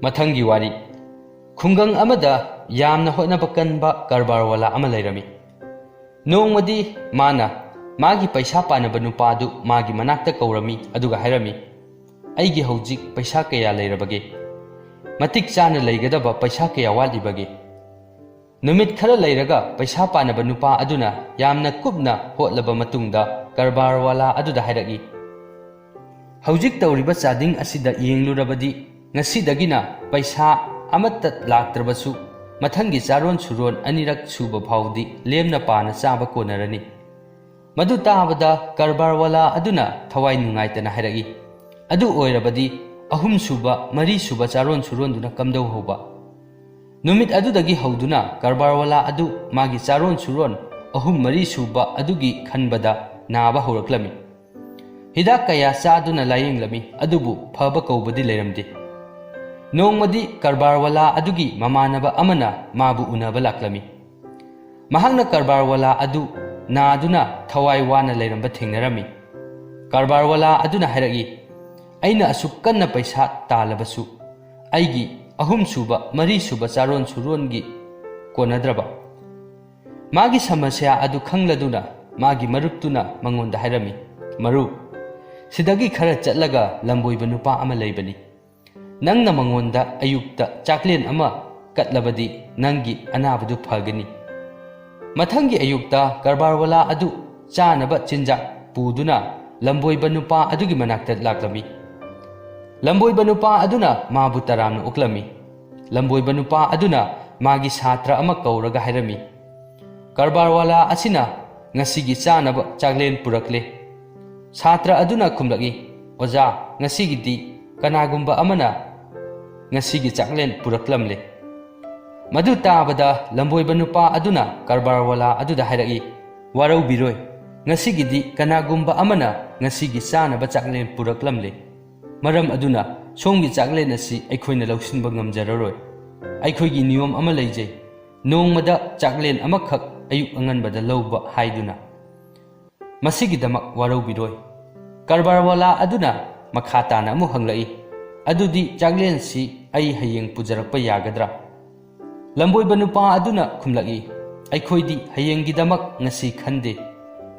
ꯃꯊꯪꯒꯤ ꯋꯥꯔꯤ꯫ ꯈꯨꯡꯒꯪ ꯑꯃꯗ ꯌꯥꯝꯅ ꯍꯣꯠꯅꯕ ꯀꯟꯕ ꯀꯔꯕꯥꯔꯋꯥꯂꯥ ꯑꯃ ꯂꯩꯔꯝꯃꯤ꯫ ꯅꯣꯡꯃꯗꯤ ꯃꯥꯅ ꯃꯥꯒꯤ ꯄꯩꯁꯥ ꯄꯥꯅꯕ ꯅꯨꯄꯥ ꯑꯗꯨ ꯃꯥꯒꯤ ꯃꯅꯥꯛꯇ ꯀꯧꯔꯝꯃꯤ, ꯑꯗꯨꯒ ꯍꯥꯏꯔꯝꯃꯤ, "ꯑꯩꯒꯤ ꯍꯧꯖꯤꯛ ꯄꯩꯁꯥ ꯀꯌꯥ ꯂꯩꯔꯕꯒꯦ? ꯃꯇꯤꯛ ꯆꯥꯅ ꯂꯩꯒꯗꯕ ꯄꯩꯁꯥ ꯀꯌꯥ ꯋꯥꯠꯂꯤꯕꯒꯦ?" ꯅꯨꯃꯤꯠ ꯈꯔ ꯂꯩꯔꯒ ꯄꯩꯁꯥ ꯄꯥꯅꯕ ꯅꯨꯄꯥ ꯑꯗꯨꯅ ꯌꯥꯝꯅ ꯀꯨꯞꯅ ꯍꯣꯠꯂꯕ ꯃꯇꯨꯡꯗ ꯀꯔꯕꯥꯔꯋꯥꯂꯥ ꯑꯗꯨꯗ ꯍꯥꯏꯔꯛꯏ, "ꯍꯧꯖꯤꯛ ꯇꯧꯔꯤꯕ ꯆꯥꯗꯤꯡ ꯑꯁꯤꯗ ꯌꯦꯡꯂꯨꯔꯕꯗꯤ, ꯉꯁꯤꯗꯒꯤꯅ ꯄꯩꯁꯥ ꯑꯃꯠꯇ ꯂꯥꯛꯇ꯭ꯔꯕꯁꯨ, ꯃꯊꯪꯒꯤ ꯆꯥꯔꯣꯟ ꯁꯨꯔꯣꯟ ꯑꯅꯤꯔꯛ ꯁꯨꯕ ꯐꯥꯎꯗꯤ ꯂꯦꯝꯅ ꯄꯥꯅ ꯆꯥꯕ ꯀꯣꯟꯅꯔꯅꯤ꯫" ꯃꯗꯨ ꯇꯥꯕꯗ ꯀꯔꯕꯥꯔꯋꯥꯂꯥ ꯑꯗꯨꯅ ꯊꯋꯥꯏ ꯅꯨꯡꯉꯥꯏꯇꯅ ꯍꯥꯏꯔꯛꯏ, "ꯑꯗꯨ ꯑꯣꯏꯔꯕꯗꯤ ꯑꯍꯨꯝꯁꯨꯕ, ꯃꯔꯤꯁꯨꯕ ꯆꯥꯔꯣꯟ ꯁꯨꯔꯣꯟꯗꯨꯅ ꯀꯝꯗꯧꯍꯧꯕ?" ꯅꯨꯃꯤꯠ ꯑꯗꯨꯗꯒꯤ ꯍꯧꯗꯨꯅ ꯀꯔꯕꯥꯔꯋꯥꯂꯥ ꯑꯗꯨ ꯃꯥꯒꯤ ꯆꯥꯔꯣꯟ ꯁꯨꯔꯣꯟ ꯑꯍꯨꯝ ꯃꯔꯤ ꯁꯨꯕ ꯑꯗꯨꯒꯤ ꯈꯟꯕꯗ ꯅꯥꯕ ꯍꯧꯔꯛꯂꯝꯃꯤ꯫ ꯍꯤꯗꯥꯛ ꯀꯌꯥ ꯆꯥꯗꯨꯅ ꯂꯥꯌꯦꯡꯂꯝꯃꯤ, ꯑꯗꯨꯕꯨ ꯐꯕ ꯀꯧꯕꯗꯤ ꯂꯩꯔꯝꯗꯦ꯫ ꯅꯣꯡꯃꯗꯤ ꯀꯔꯕꯥꯔꯋꯥꯂꯥ ꯑꯗꯨꯒꯤ ꯃꯃꯥꯟꯅꯕ ꯑꯃꯅ ꯃꯥꯕꯨ ꯎꯅꯕ ꯂꯥꯛꯂꯝꯃꯤ꯫ ꯃꯍꯥꯛꯅ ꯀꯔꯕꯥꯔꯋꯥꯂꯥ ꯑꯗꯨ ꯅꯥꯗꯨꯅ ꯊꯋꯥꯏ ꯋꯥꯅ ꯂꯩꯔꯝꯕ ꯊꯦꯡꯅꯔꯝꯃꯤ꯫ ꯀꯔꯕꯥꯔꯋꯥꯂꯥ ꯑꯗꯨꯅ ꯍꯥꯏꯔꯛꯏ, "ꯑꯩꯅ ꯑꯁꯨꯛ ꯀꯟꯅ ꯄꯩꯁꯥ ꯇꯥꯜꯂꯕꯁꯨ, ꯑꯩꯒꯤ ꯑꯍꯨꯝꯁꯨꯕ, ꯃꯔꯤꯁꯨꯕ ꯆꯥꯔꯣꯟ ꯁꯨꯔꯣꯟꯒꯤ ꯀꯣꯟꯅꯗ꯭ꯔꯕ?" ꯃꯥꯒꯤ ꯁꯃꯁ꯭ꯌꯥ ꯑꯗꯨ ꯈꯪꯂꯗꯨꯅ ꯃꯥꯒꯤ ꯃꯔꯨꯞꯇꯨꯅ ꯃꯉꯣꯟꯗ ꯍꯥꯏꯔꯝꯃꯤ, "ꯃꯔꯨꯞ, ꯁꯤꯗꯒꯤ ꯈꯔ ꯆꯠꯂꯒ ꯂꯝꯕꯣꯏꯕ ꯅꯨꯄꯥ ꯑꯃ ꯂꯩꯕꯅꯤ꯫ ꯅꯪꯅ ꯃꯉꯣꯟꯗ ꯑꯌꯨꯛꯇ ꯆꯥꯛꯂꯦꯟ ꯑꯃ ꯀꯠꯂꯕꯗꯤ ꯅꯪꯒꯤ ꯑꯅꯥꯕꯗꯨ ꯐꯒꯅꯤ꯫" ꯃꯊꯪꯒꯤ ꯑꯌꯨꯛꯇ ꯀꯔꯕꯥꯔꯋꯥꯂꯥ ꯑꯗꯨ ꯆꯥꯅꯕ ꯆꯤꯟꯖꯥꯛ ꯄꯨꯗꯨꯅ ꯂꯝꯕꯣꯏꯕ ꯅꯨꯄꯥ ꯑꯗꯨꯒꯤ ꯃꯅꯥꯛꯇ ꯂꯥꯛꯂꯝꯃꯤ꯫ ꯂꯝꯕꯣꯏꯕ ꯅꯨꯄꯥ ꯑꯗꯨꯅ ꯃꯥꯕꯨ ꯇꯔꯥꯝꯅ ꯑꯣꯛꯂꯝꯃꯤ꯫ ꯂꯝꯕꯣꯏꯕ ꯅꯨꯄꯥ ꯑꯗꯨꯅ ꯃꯥꯒꯤ ꯁꯥꯇ꯭ꯔ ꯑꯃ ꯀꯧꯔꯒ ꯍꯥꯏꯔꯝꯃꯤ, "ꯀꯔꯕꯥꯔꯋꯥꯂꯥ ꯑꯁꯤꯅ ꯉꯁꯤꯒꯤ ꯆꯥꯅꯕ ꯆꯥꯛꯂꯦꯟ ꯄꯨꯔꯛꯂꯦ꯫" ꯁꯥꯇ꯭ꯔ ꯑꯗꯨꯅ ꯈꯨꯝꯂꯛꯏ, "ꯑꯣꯖꯥ, ꯉꯁꯤꯒꯤꯗꯤ ꯀꯅꯥꯒꯨꯝꯕ ꯑꯃꯅ ꯉꯁꯤꯒꯤ ꯆꯥꯛꯂꯦꯟ ꯄꯨꯔꯛꯂꯝꯂꯦ꯫" ꯃꯗꯨ ꯇꯥꯕꯗ ꯂꯝꯕꯣꯏꯕ ꯅꯨꯄꯥ ꯑꯗꯨꯅ ꯀꯔꯕꯥꯔꯋꯥꯂꯥ ꯑꯗꯨꯗ ꯍꯥꯏꯔꯛꯏ, "ꯋꯥꯔꯧꯕꯤꯔꯣꯏ, ꯉꯁꯤꯒꯤꯗꯤ ꯀꯅꯥꯒꯨꯝꯕ ꯑꯃꯅ ꯉꯁꯤꯒꯤ ꯆꯥꯅꯕ ꯆꯥꯛꯂꯦꯟ ꯄꯨꯔꯛꯂꯝꯂꯦ꯫ ꯃꯔꯝ ꯑꯗꯨꯅ ꯁꯣꯝꯒꯤ ꯆꯥꯛꯂꯦꯟ ꯑꯁꯤ ꯑꯩꯈꯣꯏꯅ ꯂꯧꯁꯤꯟꯕ ꯉꯝꯖꯔꯔꯣꯏ꯫ ꯑꯩꯈꯣꯏꯒꯤ ꯅꯤꯌꯣꯝ ꯑꯃ ꯂꯩꯖꯩ, ꯅꯣꯡꯃꯗ ꯆꯥꯛꯂꯦꯟ ꯑꯃꯈꯛ ꯑꯌꯨꯛ ꯑꯉꯟꯕꯗ ꯂꯧꯕ ꯍꯥꯏꯗꯨꯅ꯫ ꯃꯁꯤꯒꯤꯗꯃꯛ ꯋꯥꯔꯧꯕꯤꯔꯣꯏ꯫" ꯀꯔꯕꯥꯔꯋꯥꯂꯥ ꯑꯗꯨꯅ ꯃꯈꯥ ꯇꯥꯅ ꯑꯃꯨꯛ ꯍꯪꯂꯛꯏ, "ꯑꯗꯨꯗꯤ ꯆꯥꯛꯂꯦꯟꯁꯤ ꯑꯩ ꯍꯌꯦꯡ ꯄꯨꯖꯔꯛꯄ ꯌꯥꯒꯗ꯭ꯔꯥ?" ꯂꯝꯕꯣꯏꯕ ꯅꯨꯄꯥ ꯑꯗꯨꯅ ꯈꯨꯝꯂꯛꯏ, "ꯑꯩꯈꯣꯏꯗꯤ ꯍꯌꯦꯡꯒꯤꯗꯃꯛ ꯉꯁꯤ ꯈꯟꯗꯦ꯫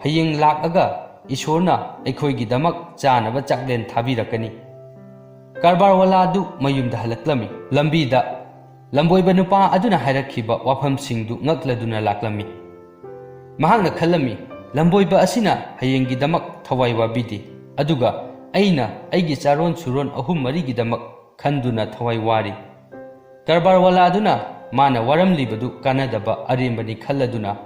ꯍꯌꯦꯡ ꯂꯥꯛꯂꯒ ꯏꯁꯣꯔꯅ ꯑꯩꯈꯣꯏꯒꯤꯗꯃꯛ ꯆꯥꯅꯕ ꯆꯥꯛꯂꯦꯟ ꯊꯥꯕꯤꯔꯛꯀꯅꯤ꯫" ꯀꯔꯕꯥꯔꯋꯥꯂꯥ ꯑꯗꯨ ꯃꯌꯨꯝꯗ ꯍꯜꯂꯛꯂꯝꯃꯤ꯫ ꯂꯝꯕꯤꯗ ꯂꯝꯕꯣꯏꯕ ꯅꯨꯄꯥ ꯑꯗꯨꯅ ꯍꯥꯏꯔꯛꯈꯤꯕ ꯋꯥꯐꯝꯁꯤꯡꯗꯨ ꯉꯛꯂꯗꯨꯅ ꯂꯥꯛꯂꯝꯃꯤ꯫ ꯃꯍꯥꯛꯅ ꯈꯜꯂꯝꯃꯤ, "ꯂꯝꯕꯣꯏꯕ ꯑꯁꯤꯅ ꯍꯌꯦꯡꯒꯤꯗꯃꯛ ꯊꯋꯥꯏ ꯋꯥꯕꯤꯗꯦ, ꯑꯗꯨꯒ ꯑꯩꯅ ꯑꯩꯒꯤ ꯆꯥꯔꯣꯟ ꯁꯨꯔꯣꯟ ꯑꯍꯨꯝ ꯃꯔꯤꯒꯤꯗꯃꯛ ꯈꯟꯗꯨꯅ ꯊꯋꯥꯏ ꯋꯥꯔꯤ꯫" ꯀꯔꯕꯥꯔꯋꯥꯂꯥ ꯑꯗꯨꯅ ꯃꯥꯅ ꯋꯥꯔꯝꯂꯤꯕꯗꯨ ꯀꯥꯟꯅꯗꯕ ꯑꯔꯦꯝꯕꯅꯤ ꯈꯜꯂꯗꯨꯅ,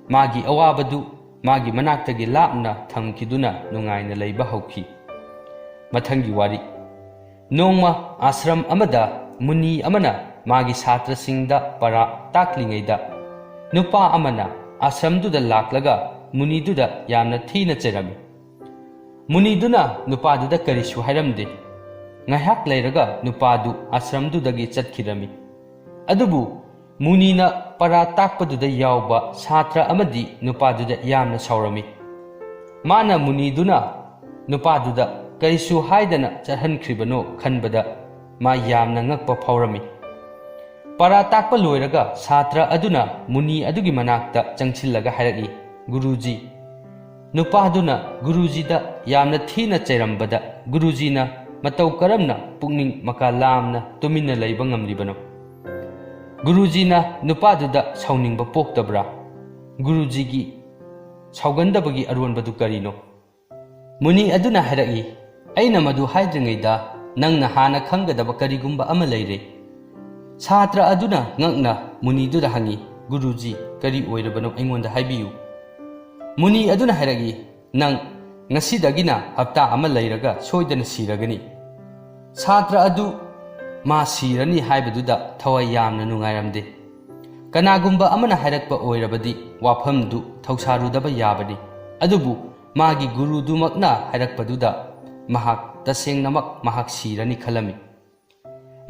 ꯃꯥꯒꯤ ꯑꯋꯥꯕꯗꯨ ꯃꯥꯒꯤ ꯃꯅꯥꯛꯇꯒꯤ ꯂꯥꯞꯅ ꯊꯝꯈꯤꯗꯨꯅ ꯅꯨꯡꯉꯥꯏꯅ ꯂꯩꯕ ꯍꯧꯈꯤ꯫ ꯃꯊꯪꯒꯤ ꯋꯥꯔꯤ꯫ ꯅꯣꯡꯃ ꯑꯥꯁ꯭ꯔꯝ ꯑꯃꯗ ꯃꯨꯅꯤ ꯑꯃꯅ ꯃꯥꯒꯤ ꯁꯥꯇ꯭ꯔꯁꯤꯡꯗ ꯄꯔꯥ ꯇꯥꯛꯂꯤꯉꯩꯗ, ꯅꯨꯄꯥ ꯑꯃꯅ ꯑꯥꯁ꯭ꯔꯝꯗꯨꯗ ꯂꯥꯛꯂꯒ ꯃꯨꯅꯤꯗꯨꯗ ꯌꯥꯝꯅ ꯊꯤꯅ ꯆꯩꯔꯝꯃꯤ꯫ ꯃꯨꯅꯤꯗꯨꯅ ꯅꯨꯄꯥꯗꯨꯗ ꯀꯔꯤꯁꯨ ꯍꯥꯏꯔꯝꯗꯦ꯫ ꯉꯥꯏꯍꯥꯛ ꯂꯩꯔꯒ ꯅꯨꯄꯥꯗꯨ ꯑꯥꯁ꯭ꯔꯝꯗꯨꯗꯒꯤ ꯆꯠꯈꯤꯔꯝꯃꯤ꯫ ꯑꯗꯨꯕꯨ ꯃꯨꯅꯤꯅ ꯄꯔꯥ ꯇꯥꯛꯄꯗꯨꯗ ꯌꯥꯎꯕ ꯁꯥꯇ꯭ꯔ ꯑꯃꯗꯤ ꯅꯨꯄꯥꯗꯨꯗ ꯌꯥꯝꯅ ꯁꯥꯎꯔꯝꯃꯤ꯫ ꯃꯥꯅ ꯃꯨꯅꯤꯗꯨꯅ ꯅꯨꯄꯥꯗꯨꯗ ꯀꯔꯤꯁꯨ ꯍꯥꯏꯗꯅ ꯆꯠꯍꯟꯈ꯭ꯔꯤꯕꯅꯣ ꯈꯟꯕꯗ ꯃꯥ ꯌꯥꯝꯅ ꯉꯛꯄ ꯐꯥꯎꯔꯝꯃꯤ꯫ ꯄꯔꯥ ꯇꯥꯛꯄ ꯂꯣꯏꯔꯒ ꯁꯥꯇ꯭ꯔ ꯑꯗꯨꯅ ꯃꯨꯅꯤ ꯑꯗꯨꯒꯤ ꯃꯅꯥꯛꯇ ꯆꯪꯁꯤꯜꯂꯒ ꯍꯥꯏꯔꯛꯏ, "ꯒꯨꯔꯨꯖꯤ, ꯅꯨꯄꯥꯗꯨꯅ ꯒꯨꯔꯨꯖꯤꯗ ꯌꯥꯝꯅ ꯊꯤꯅ ꯆꯩꯔꯝꯕꯗ ꯒꯨꯔꯨꯖꯤꯅ ꯃꯇꯧ ꯀꯔꯝꯅ ꯄꯨꯛꯅꯤꯡ ꯃꯀꯥ ꯂꯥꯝꯅ ꯇꯨꯃꯤꯟꯅ ꯂꯩꯕ ꯉꯝꯂꯤꯕꯅꯣ? ꯒꯨꯔꯨꯖꯤꯅ ꯅꯨꯄꯥꯗꯨꯗ ꯁꯥꯎꯅꯤꯡꯕ ꯄꯣꯛꯇꯕ꯭ꯔꯥ? ꯒꯨꯔꯨꯖꯤꯒꯤ ꯁꯥꯎꯒꯟꯗꯕꯒꯤ ꯑꯔꯣꯟꯕꯗꯨ ꯀꯔꯤꯅꯣ?" ꯃꯨꯅꯤ ꯑꯗꯨꯅ ꯍꯥꯏꯔꯛꯏ, "ꯑꯩꯅ ꯃꯗꯨ ꯍꯥꯏꯗ꯭ꯔꯤꯉꯩꯗ ꯅꯪꯅ ꯍꯥꯟꯅ ꯈꯪꯒꯗꯕ ꯀꯔꯤꯒꯨꯝꯕ ꯑꯃ ꯂꯩꯔꯦ꯫" ꯁꯥꯇ꯭ꯔ ꯑꯗꯨꯅ ꯉꯛꯅ ꯃꯨꯅꯤꯗꯨꯗ ꯍꯪꯉꯤ, "ꯒꯨꯔꯨꯖꯤ, ꯀꯔꯤ ꯑꯣꯏꯔꯕꯅꯣ ꯑꯩꯉꯣꯟꯗ ꯍꯥꯏꯕꯤꯌꯨ꯫" ꯃꯨꯅꯤ ꯑꯗꯨꯅ ꯍꯥꯏꯔꯛꯏ, "ꯅꯪ ꯉꯁꯤꯗꯒꯤꯅ ꯍꯞꯇꯥ ꯑꯃ ꯂꯩꯔꯒ ꯁꯣꯏꯗꯅ ꯁꯤꯔꯒꯅꯤ꯫" ꯁꯥꯇ꯭ꯔ ꯑꯗꯨ ꯃꯥ ꯁꯤꯔꯅꯤ ꯍꯥꯏꯕꯗꯨꯗ ꯊꯋꯥꯏ ꯌꯥꯝꯅ ꯅꯨꯡꯉꯥꯏꯔꯝꯗꯦ꯫ ꯀꯅꯥꯒꯨꯝꯕ ꯑꯃꯅ ꯍꯥꯏꯔꯛꯄ ꯑꯣꯏꯔꯕꯗꯤ ꯋꯥꯐꯝꯗꯨ ꯊꯧꯁꯥꯔꯨꯗꯕ ꯌꯥꯕꯅꯤ, ꯑꯗꯨꯕꯨ ꯃꯥꯒꯤ ꯒꯨꯔꯨꯗꯨꯃꯛꯅ ꯍꯥꯏꯔꯛꯄꯗꯨꯗ ꯃꯍꯥꯛ ꯇꯁꯦꯡꯅꯃꯛ ꯃꯍꯥꯛ ꯁꯤꯔꯅꯤ ꯈꯜꯂꯝꯃꯤ꯫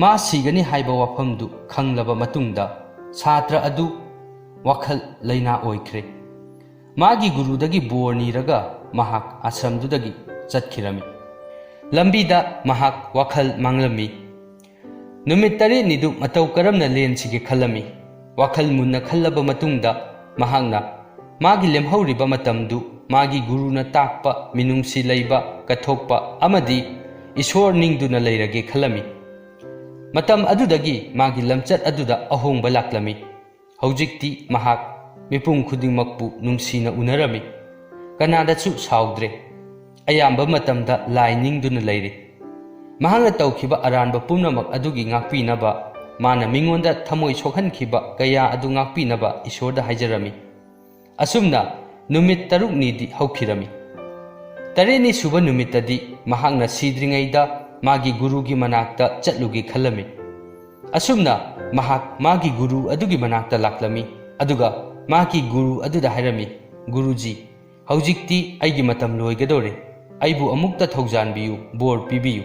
ꯃꯥ ꯁꯤꯒꯅꯤ ꯍꯥꯏꯕ ꯋꯥꯐꯝꯗꯨ ꯈꯪꯂꯕ ꯃꯇꯨꯡꯗ ꯁꯥꯇ꯭ꯔ ꯑꯗꯨ ꯋꯥꯈꯜ ꯂꯩꯅꯥ ꯑꯣꯏꯈ꯭ꯔꯦ꯫ ꯃꯥꯒꯤ ꯒꯨꯔꯨꯗꯒꯤ ꯕꯣꯔ ꯅꯤꯔꯒ ꯃꯍꯥꯛ ꯑꯥꯁ꯭ꯔꯝꯗꯨꯗꯒꯤ ꯆꯠꯈꯤꯔꯝꯃꯤ꯫ ꯂꯝꯕꯤꯗ ꯃꯍꯥꯛ ꯋꯥꯈꯜ ꯃꯥꯡꯂꯝꯃꯤ꯫ ꯅꯨꯃꯤꯠ ꯇꯔꯦꯠꯅꯤꯗꯨ ꯃꯇꯧ ꯀꯔꯝꯅ ꯂꯦꯟꯁꯤꯒꯦ ꯈꯜꯂꯝꯃꯤ꯫ ꯋꯥꯈꯜ ꯃꯨꯟꯅ ꯈꯜꯂꯕ ꯃꯇꯨꯡꯗ ꯃꯍꯥꯛꯅ ꯃꯥꯒꯤ ꯂꯦꯝꯍꯧꯔꯤꯕ ꯃꯇꯝꯗꯨ ꯃꯥꯒꯤ ꯒꯨꯔꯨꯅ ꯇꯥꯛꯄ ꯃꯤꯅꯨꯡꯁꯤ ꯂꯩꯕ, ꯀꯠꯊꯣꯛꯄ ꯑꯃꯗꯤ ꯏꯁꯣꯔ ꯅꯤꯡꯗꯨꯅ ꯂꯩꯔꯒꯦ ꯈꯜꯂꯝꯃꯤ꯫ ꯃꯇꯝ ꯑꯗꯨꯗꯒꯤ ꯃꯥꯒꯤ ꯂꯝꯆꯠ ꯑꯗꯨꯗ ꯑꯍꯣꯡꯕ ꯂꯥꯛꯂꯝꯃꯤ꯫ ꯍꯧꯖꯤꯛꯇꯤ ꯃꯍꯥꯛ ꯃꯤꯄꯨꯝ ꯈꯨꯗꯤꯡꯃꯛꯄꯨ ꯅꯨꯡꯁꯤꯅ ꯎꯅꯔꯝꯃꯤ꯫ ꯀꯅꯥꯗꯁꯨ ꯁꯥꯎꯗ꯭ꯔꯦ꯫ ꯑꯌꯥꯝꯕ ꯃꯇꯝꯗ ꯂꯥꯏ ꯅꯤꯡꯗꯨꯅ ꯂꯩꯔꯤ꯫ ꯃꯍꯥꯛꯅ ꯇꯧꯈꯤꯕ ꯑꯔꯥꯟꯕ ꯄꯨꯝꯅꯃꯛ ꯑꯗꯨꯒꯤ ꯉꯥꯛꯄꯤꯅꯕ, ꯃꯥꯅ ꯃꯤꯉꯣꯟꯗ ꯊꯃꯣꯏ ꯁꯣꯛꯍꯟꯈꯤꯕ ꯀꯌꯥ ꯑꯗꯨ ꯉꯥꯛꯄꯤꯅꯕ ꯏꯁꯣꯔꯗ ꯍꯥꯏꯖꯔꯝꯃꯤ꯫ ꯑꯁꯨꯝꯅ ꯅꯨꯃꯤꯠ ꯇꯔꯨꯛꯅꯤꯗꯤ ꯍꯧꯈꯤꯔꯝꯃꯤ꯫ ꯇꯔꯦꯠꯅꯤ ꯁꯨꯕ ꯅꯨꯃꯤꯠꯇꯗꯤ ꯃꯍꯥꯛꯅ ꯁꯤꯗ꯭ꯔꯤꯉꯩꯗ ꯃꯥꯒꯤ ꯒꯨꯔꯨꯒꯤ ꯃꯅꯥꯛꯇ ꯆꯠꯂꯨꯒꯦ ꯈꯜꯂꯝꯃꯤ꯫ ꯑꯁꯨꯝꯅ ꯃꯍꯥꯛ ꯃꯥꯒꯤ ꯒꯨꯔꯨ ꯑꯗꯨꯒꯤ ꯃꯅꯥꯛꯇ ꯂꯥꯛꯂꯝꯃꯤ, ꯑꯗꯨꯒ ꯃꯍꯥꯛꯀꯤ ꯒꯨꯔꯨ ꯑꯗꯨꯗ ꯍꯥꯏꯔꯝꯃꯤ, "ꯒꯨꯔꯨꯖꯤ, ꯍꯧꯖꯤꯛꯇꯤ ꯑꯩꯒꯤ ꯃꯇꯝ ꯂꯣꯏꯒꯗꯧꯔꯦ꯫ ꯑꯩꯕꯨ ꯑꯃꯨꯛꯇ ꯊꯧꯖꯥꯟꯕꯤꯌꯨ, ꯕꯣꯔ ꯄꯤꯕꯤꯌꯨ꯫"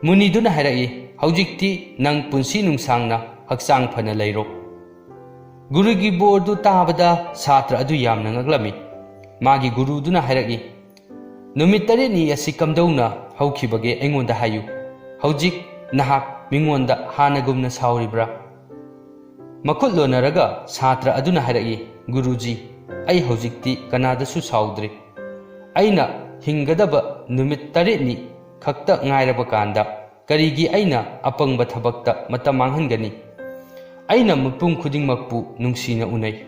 ꯃꯨꯅꯤꯗꯨꯅ ꯍꯥꯏꯔꯛꯏ, "ꯍꯧꯖꯤꯛꯇꯤ ꯅꯪ ꯄꯨꯟꯁꯤ ꯅꯨꯡꯁꯥꯡꯅ ꯍꯛꯆꯥꯡ ꯐꯅ ꯂꯩꯔꯣ꯫" ꯒꯨꯔꯨꯒꯤ ꯕꯣꯔꯗꯨ ꯇꯥꯕꯗ ꯁꯥꯇ꯭ꯔ ꯑꯗꯨ ꯌꯥꯝꯅ ꯉꯛꯂꯝꯃꯤ꯫ ꯃꯥꯒꯤ ꯒꯨꯔꯨꯗꯨꯅ ꯍꯥꯏꯔꯛꯏ, "ꯅꯨꯃꯤꯠ ꯇꯔꯦꯠꯅꯤ ꯑꯁꯤ ꯀꯝꯗꯧꯅ ꯍꯧꯈꯤꯕꯒꯦ ꯑꯩꯉꯣꯟꯗ ꯍꯥꯏꯌꯨ꯫ ꯍꯧꯖꯤꯛ ꯅꯍꯥꯛ ꯃꯤꯉꯣꯟꯗ ꯍꯥꯟꯅꯒꯨꯝꯅ ꯁꯥꯎꯔꯤꯕ꯭ꯔꯥ?" ꯃꯈꯨꯠ ꯂꯣꯟꯅꯔꯒ ꯁꯥꯇ꯭ꯔ ꯑꯗꯨꯅ ꯍꯥꯏꯔꯛꯏ, "ꯒꯨꯔꯨꯖꯤ, ꯑꯩ ꯍꯧꯖꯤꯛꯇꯤ ꯀꯅꯥꯗꯁꯨ ꯁꯥꯎꯗ꯭ꯔꯦ꯫ ꯑꯩꯅ ꯍꯤꯡꯒꯗꯕ ꯅꯨꯃꯤꯠ ꯇꯔꯦꯠꯅꯤ ꯈꯛꯇ ꯉꯥꯏꯔꯕ ꯀꯥꯟꯗ ꯀꯔꯤꯒꯤ ꯑꯩꯅ ꯑꯄꯪꯕ ꯊꯕꯛꯇ ꯃꯇꯝ ꯃꯥꯡꯍꯟꯒꯅꯤ? ꯑꯩꯅ ꯃꯤꯄꯨꯝ ꯈꯨꯗꯤꯡꯃꯛꯄꯨ ꯅꯨꯡꯁꯤꯅ ꯎꯅꯩ꯫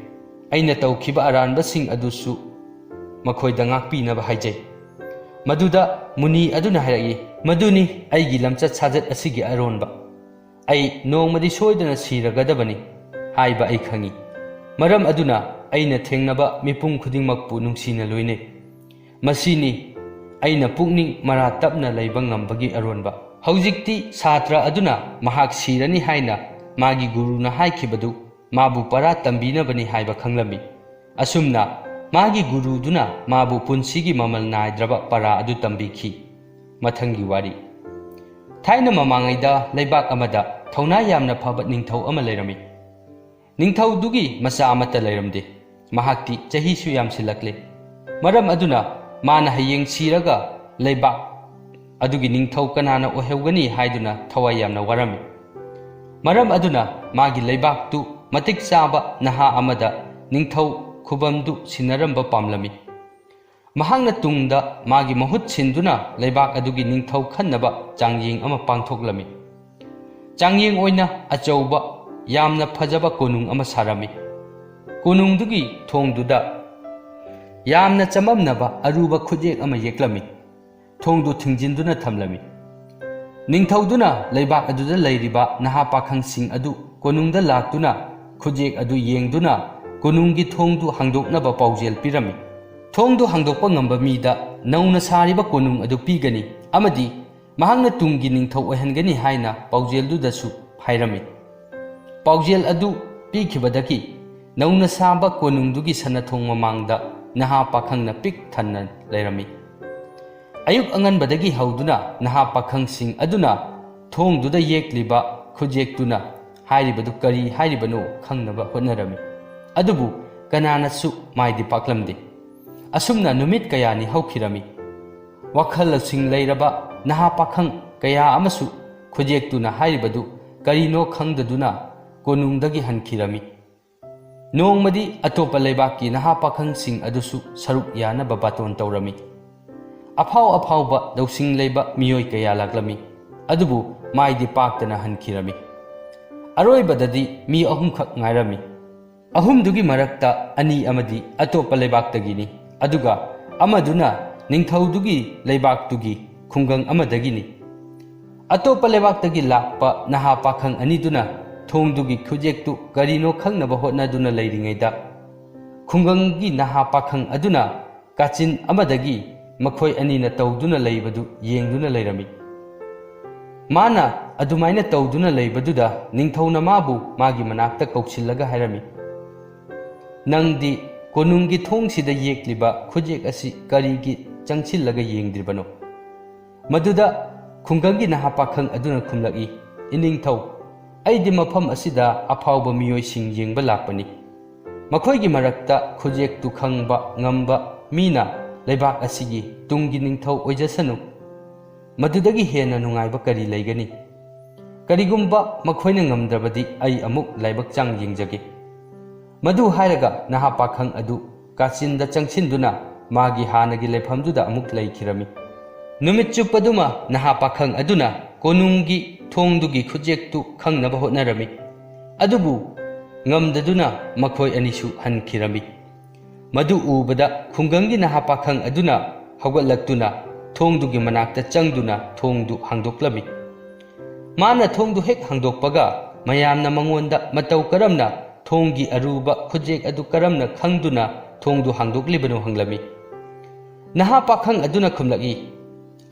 ꯑꯩꯅ ꯇꯧꯈꯤꯕ ꯑꯔꯥꯟꯕꯁꯤꯡ ꯑꯗꯨꯁꯨ ꯃꯈꯣꯏꯗ ꯉꯥꯛꯄꯤꯅꯕ ꯍꯥꯏꯖꯩ꯫" ꯃꯗꯨꯗ ꯃꯨꯅꯤ ꯑꯗꯨꯅ ꯍꯥꯏꯔꯛꯏ, "ꯃꯗꯨꯅꯤ ꯑꯩꯒꯤ ꯂꯝꯆꯠ ꯁꯥꯖꯠ ꯑꯁꯤꯒꯤ ꯑꯔꯣꯟꯕ꯫ ꯑꯩ ꯅꯣꯡꯃꯗꯤ ꯁꯣꯏꯗꯅ ꯁꯤꯔꯒꯗꯕꯅꯤ ꯍꯥꯏꯕ ꯑꯩ ꯈꯪꯏ꯫ ꯃꯔꯝ ꯑꯗꯨꯅ ꯑꯩꯅ ꯊꯦꯡꯅꯕ ꯃꯤꯄꯨꯝ ꯈꯨꯗꯤꯡꯃꯛꯄꯨ ꯅꯨꯡꯁꯤꯅ ꯂꯣꯏꯅꯩ꯫ ꯃꯁꯤꯅꯤ ꯑꯩꯅ ꯄꯨꯛꯅꯤꯡ ꯃꯔꯥ ꯇꯞꯅ ꯂꯩꯕ ꯉꯝꯕꯒꯤ ꯑꯔꯣꯟꯕ꯫" ꯍꯧꯖꯤꯛꯇꯤ ꯁꯥꯇ꯭ꯔ ꯑꯗꯨꯅ ꯃꯍꯥꯛ ꯁꯤꯔꯅꯤ ꯍꯥꯏꯅ ꯃꯥꯒꯤ ꯒꯨꯔꯨꯅ ꯍꯥꯏꯈꯤꯕꯗꯨ ꯃꯥꯕꯨ ꯄꯔꯥ ꯇꯝꯕꯤꯅꯕꯅꯤ ꯍꯥꯏꯕ ꯈꯪꯂꯝꯃꯤ꯫ ꯑꯁꯨꯝꯅ ꯃꯥꯒꯤ ꯒꯨꯔꯨꯗꯨꯅ ꯃꯥꯕꯨ ꯄꯨꯟꯁꯤꯒꯤ ꯃꯃꯜ ꯅꯥꯏꯗ꯭ꯔꯕ ꯄꯔꯥ ꯑꯗꯨ ꯇꯝꯕꯤꯈꯤ꯫ ꯃꯊꯪꯒꯤ ꯋꯥꯔꯤ꯫ ꯊꯥꯏꯅ ꯃꯃꯥꯡꯉꯩꯗ ꯂꯩꯕꯥꯛ ꯑꯃꯗ ꯊꯧꯅꯥ ꯌꯥꯝꯅ ꯐꯕ ꯅꯤꯡꯊꯧ ꯑꯃ ꯂꯩꯔꯝꯃꯤ꯫ ꯅꯤꯡꯊꯧꯗꯨꯒꯤ ꯃꯆꯥ ꯑꯃꯠꯇ ꯂꯩꯔꯝꯗꯦ꯫ ꯃꯍꯥꯛꯇꯤ ꯆꯍꯤꯁꯨ ꯌꯥꯝꯁꯤꯜꯂꯛꯂꯦ꯫ ꯃꯔꯝ ꯑꯗꯨꯅ ꯃꯥꯅ ꯍꯌꯦꯡ ꯁꯤꯔꯒ ꯂꯩꯕꯥꯛ ꯑꯗꯨꯒꯤ ꯅꯤꯡꯊꯧ ꯀꯅꯥꯅ ꯑꯣꯏꯍꯧꯒꯅꯤ ꯍꯥꯏꯗꯨꯅ ꯊꯋꯥꯏ ꯌꯥꯝꯅ ꯋꯥꯔꯝꯃꯤ꯫ ꯃꯔꯝ ꯑꯗꯨꯅ ꯃꯥꯒꯤ ꯂꯩꯕꯥꯛꯇꯨ ꯃꯇꯤꯛ ꯆꯥꯕ ꯅꯍꯥ ꯑꯃꯗ ꯅꯤꯡꯊꯧ ꯈꯨꯕꯝꯗꯨ ꯁꯤꯟꯅꯔꯝꯕ ꯄꯥꯝꯂꯝꯃꯤ꯫ ꯃꯍꯥꯛꯅ ꯇꯨꯡꯗ ꯃꯥꯒꯤ ꯃꯍꯨꯠ ꯁꯤꯟꯗꯨꯅ ꯂꯩꯕꯥꯛ ꯑꯗꯨꯒꯤ ꯅꯤꯡꯊꯧ ꯈꯟꯅꯕ ꯆꯥꯡꯌꯦꯡ ꯑꯃ ꯄꯥꯡꯊꯣꯛꯂꯝꯃꯤ꯫ ꯆꯥꯡꯌꯦꯡ ꯑꯣꯏꯅ ꯑꯆꯧꯕ, ꯌꯥꯝꯅ ꯐꯖꯕ ꯀꯣꯅꯨꯡ ꯑꯃ ꯁꯥꯔꯝꯃꯤ꯫ ꯀꯣꯅꯨꯡꯗꯨꯒꯤ ꯊꯣꯡꯗꯨꯗ ꯌꯥꯝꯅ ꯆꯃꯝꯅꯕ ꯑꯔꯨꯕ ꯈꯨꯠꯌꯦꯛ ꯑꯃ ꯌꯦꯛꯂꯝꯃꯤ꯫ ꯊꯣꯡꯗꯨ ꯊꯤꯡꯖꯤꯟꯗꯨꯅ ꯊꯝꯂꯝꯃꯤ꯫ ꯅꯤꯡꯊꯧꯗꯨꯅ ꯂꯩꯕꯥꯛ ꯑꯗꯨꯗ ꯂꯩꯔꯤꯕ ꯅꯍꯥ ꯄꯥꯈꯪꯁꯤꯡ ꯑꯗꯨ ꯀꯣꯅꯨꯡꯗ ꯂꯥꯛꯇꯨꯅ ꯈꯨꯠꯌꯦꯛ ꯑꯗꯨ ꯌꯦꯡꯗꯨꯅ ꯀꯣꯅꯨꯡꯒꯤ ꯊꯣꯡꯗꯨ ꯍꯥꯡꯗꯣꯛꯅꯕ ꯄꯥꯎꯖꯦꯜ ꯄꯤꯔꯝꯃꯤ꯫ ꯊꯣꯡꯗꯨ ꯍꯥꯡꯗꯣꯛꯄ ꯉꯝꯕ ꯃꯤꯗ ꯅꯧꯅ ꯁꯥꯔꯤꯕ ꯀꯣꯅꯨꯡ ꯑꯗꯨ ꯄꯤꯒꯅꯤ ꯑꯃꯗꯤ ꯃꯍꯥꯛꯅ ꯇꯨꯡꯒꯤ ꯅꯤꯡꯊꯧ ꯑꯣꯏꯍꯟꯒꯅꯤ ꯍꯥꯏꯅ ꯄꯥꯎꯖꯦꯜꯗꯨꯗꯁꯨ ꯍꯥꯏꯔꯝꯃꯤ꯫ ꯄꯥꯎꯖꯦꯜ ꯑꯗꯨ ꯄꯤꯈꯤꯕꯗꯒꯤ ꯅꯧꯅ ꯁꯥꯕ ꯀꯣꯅꯨꯡꯗꯨꯒꯤ ꯁꯅꯥꯊꯣꯡ ꯃꯃꯥꯡꯗ ꯅꯍꯥ ꯄꯥꯈꯪꯅ ꯄꯤꯛ ꯊꯟꯅ ꯂꯩꯔꯝꯃꯤ꯫ ꯑꯌꯨꯛ ꯑꯉꯟꯕꯗꯒꯤ ꯍꯧꯗꯨꯅ ꯅꯍꯥ ꯄꯥꯈꯪꯁꯤꯡ ꯑꯗꯨꯅ ꯊꯣꯡꯗꯨꯗ ꯌꯦꯛꯂꯤꯕ ꯈꯨꯠꯌꯦꯛꯇꯨꯅ ꯍꯥꯏꯔꯤꯕꯗꯨ ꯀꯔꯤ ꯍꯥꯏꯔꯤꯕꯅꯣ ꯈꯪꯅꯕ ꯍꯣꯠꯅꯔꯝꯃꯤ꯫ ꯑꯗꯨꯕꯨ ꯀꯅꯥꯅꯁꯨ ꯃꯥꯏꯗꯤ ꯄꯥꯛꯂꯝꯗꯦ꯫ ꯑꯁꯨꯝꯅ ꯅꯨꯃꯤꯠ ꯀꯌꯥꯅꯤ ꯍꯧꯈꯤꯔꯝꯃꯤ꯫ ꯋꯥꯈꯜ ꯂꯧꯁꯤꯡ ꯂꯩꯔꯕ ꯅꯍꯥ ꯄꯥꯈꯪ ꯀꯌꯥ ꯑꯃꯁꯨ ꯈꯨꯠꯌꯦꯛꯇꯨꯅ ꯍꯥꯏꯔꯤꯕꯗꯨ ꯀꯔꯤꯅꯣ ꯈꯪꯗꯗꯨꯅ ꯀꯣꯅꯨꯡꯗꯒꯤ ꯍꯟꯈꯤꯔꯝꯃꯤ꯫ ꯅꯣꯡꯃꯗꯤ ꯑꯇꯣꯞꯄ ꯂꯩꯕꯥꯛꯀꯤ ꯅꯍꯥ ꯄꯥꯈꯪꯁꯤꯡ ꯑꯗꯨꯁꯨ ꯁꯔꯨꯛ ꯌꯥꯅꯕ ꯕꯥꯇꯣꯟ ꯇꯧꯔꯝꯃꯤ꯫ ꯑꯐꯥꯎ ꯑꯐꯥꯎꯕ ꯂꯧꯁꯤꯡ ꯂꯩꯕ ꯃꯤꯑꯣꯏ ꯀꯌꯥ ꯂꯥꯛꯂꯝꯃꯤ꯫ ꯑꯗꯨꯕꯨ ꯃꯥꯏꯗꯤ ꯄꯥꯛꯇꯅ ꯍꯟꯈꯤꯔꯝꯃꯤ꯫ ꯑꯔꯣꯏꯕꯗꯗꯤ ꯃꯤ ꯑꯍꯨꯝꯈꯛ ꯉꯥꯏꯔꯝꯃꯤ꯫ ꯑꯍꯨꯝꯗꯨꯒꯤ ꯃꯔꯛꯇ ꯑꯅꯤ ꯑꯃꯗꯤ ꯑꯇꯣꯞꯄ ꯂꯩꯕꯥꯛꯇꯒꯤꯅꯤ, ꯑꯗꯨꯒ ꯑꯃꯗꯨꯅ ꯅꯤꯡꯊꯧꯗꯨꯒꯤ ꯂꯩꯕꯥꯛꯇꯨꯒꯤ ꯈꯨꯡꯒꯪ ꯑꯃꯗꯒꯤꯅꯤ꯫ ꯑꯇꯣꯞꯄ ꯂꯩꯕꯥꯛꯇꯒꯤ ꯂꯥꯛꯄ ꯅꯍꯥ ꯄꯥꯈꯪ ꯑꯅꯤꯗꯨꯅ ꯊꯣꯡꯗꯨꯒꯤ ꯈꯨꯠꯌꯦꯛꯇꯨ ꯀꯔꯤꯅꯣ ꯈꯪꯅꯕ ꯍꯣꯠꯅꯗꯨꯅ ꯂꯩꯔꯤꯉꯩꯗ, ꯈꯨꯡꯒꯪꯒꯤ ꯅꯍꯥ ꯄꯥꯈꯪ ꯑꯗꯨꯅ ꯀꯥꯆꯤꯟ ꯑꯃꯗꯒꯤ ꯃꯈꯣꯏ ꯑꯅꯤꯅ ꯇꯧꯗꯨꯅ ꯂꯩꯕꯗꯨ ꯌꯦꯡꯗꯨꯅ ꯂꯩꯔꯝꯃꯤ꯫ ꯃꯥꯅ ꯑꯗꯨꯃꯥꯏꯅ ꯇꯧꯗꯨꯅ ꯂꯩꯕꯗꯨꯗ ꯅꯤꯡꯊꯧꯅ ꯃꯥꯕꯨ ꯃꯥꯒꯤ ꯃꯅꯥꯛꯇ ꯀꯧꯁꯤꯜꯂꯒ ꯍꯥꯏꯔꯝꯃꯤ, "ꯅꯪꯗꯤ ꯀꯣꯅꯨꯡꯒꯤ ꯊꯣꯡꯁꯤꯗ ꯌꯦꯛꯂꯤꯕ ꯈꯨꯠꯌꯦꯛ ꯑꯁꯤ ꯀꯔꯤꯒꯤ ꯆꯪꯁꯤꯜꯂꯒ ꯌꯦꯡꯗ꯭ꯔꯤꯕꯅꯣ?" ꯃꯗꯨꯗ ꯈꯨꯡꯒꯪꯒꯤ ꯅꯍꯥ ꯄꯥꯈꯪ ꯑꯗꯨꯅ ꯈꯨꯝꯂꯛꯏ, "ꯏꯅꯤꯡꯊꯧ, ꯑꯩꯗꯤ ꯃꯐꯝ ꯑꯁꯤꯗ ꯑꯐꯥꯎꯕ ꯃꯤꯑꯣꯏꯁꯤꯡ ꯌꯦꯡꯕ ꯂꯥꯛꯄꯅꯤ꯫ ꯃꯈꯣꯏꯒꯤ ꯃꯔꯛꯇ ꯈꯨꯠꯌꯦꯛꯇꯨ ꯈꯪꯕ ꯉꯝꯕ ꯃꯤꯅ ꯂꯩꯕꯥꯛ ꯑꯁꯤꯒꯤ ꯇꯨꯡꯒꯤ ꯅꯤꯡꯊꯧ ꯑꯣꯏꯖꯁꯅꯨ꯫ ꯃꯗꯨꯗꯒꯤ ꯍꯦꯟꯅ ꯅꯨꯡꯉꯥꯏꯕ ꯀꯔꯤ ꯂꯩꯒꯅꯤ? ꯀꯔꯤꯒꯨꯝꯕ ꯃꯈꯣꯏꯅ ꯉꯝꯗ꯭ꯔꯕꯗꯤ ꯑꯩ ꯑꯃꯨꯛ ꯂꯥꯏꯕꯛ ꯆꯥꯡ ꯌꯦꯡꯖꯒꯦ꯫ ꯃꯗꯨ ꯍꯥꯏꯔꯒ ꯅꯍꯥ ꯄꯥꯈꯪ ꯑꯗꯨ ꯀꯥꯆꯤꯟꯗ ꯆꯪꯁꯤꯟꯗꯨꯅ ꯃꯥꯒꯤ ꯍꯥꯟꯅꯒꯤ ꯂꯩꯐꯝꯗꯨꯗ ꯑꯃꯨꯛ ꯂꯩꯈꯤꯔꯝꯃꯤ꯫ ꯅꯨꯃꯤꯠ ꯆꯨꯞꯄꯗꯨꯃ ꯅꯍꯥ ꯄꯥꯈꯪ ꯑꯗꯨꯅ ꯀꯣꯅꯨꯡꯒꯤ ꯊꯣꯡꯗꯨꯒꯤ ꯈꯨꯠꯌꯦꯛꯇꯨ ꯈꯪꯅꯕ ꯍꯣꯠꯅꯔꯝꯃꯤ꯫ ꯑꯗꯨꯕꯨ ꯉꯝꯗꯗꯨꯅ ꯃꯈꯣꯏ ꯑꯅꯤꯁꯨ ꯍꯟꯈꯤꯔꯝꯃꯤ꯫ ꯃꯗꯨ ꯎꯕꯗ ꯈꯨꯡꯒꯪꯒꯤ ꯅꯍꯥ ꯄꯥꯈꯪ ꯑꯗꯨꯅ ꯍꯧꯒꯠꯂꯛꯇꯨꯅ ꯊꯣꯡꯗꯨꯒꯤ ꯃꯅꯥꯛꯇ ꯆꯪꯗꯨꯅ ꯊꯣꯡꯗꯨ ꯍꯥꯡꯗꯣꯛꯂꯝꯃꯤ꯫ ꯃꯥꯅ ꯊꯣꯡꯗꯨ ꯍꯦꯛ ꯍꯥꯡꯗꯣꯛꯄꯒ ꯃꯌꯥꯝꯅ ꯃꯉꯣꯟꯗ ꯃꯇꯧ ꯀꯔꯝꯅ ꯊꯣꯡꯒꯤ ꯑꯔꯨꯕ ꯈꯨꯠꯌꯦꯛ ꯑꯗꯨ ꯀꯔꯝꯅ ꯈꯪꯗꯨꯅ ꯊꯣꯡꯗꯨ ꯍꯥꯡꯗꯣꯛꯂꯤꯕꯅꯣ ꯍꯪꯂꯝꯃꯤ꯫ ꯅꯍꯥ ꯄꯥꯈꯪ ꯑꯗꯨꯅ ꯈꯨꯝꯂꯛꯏ,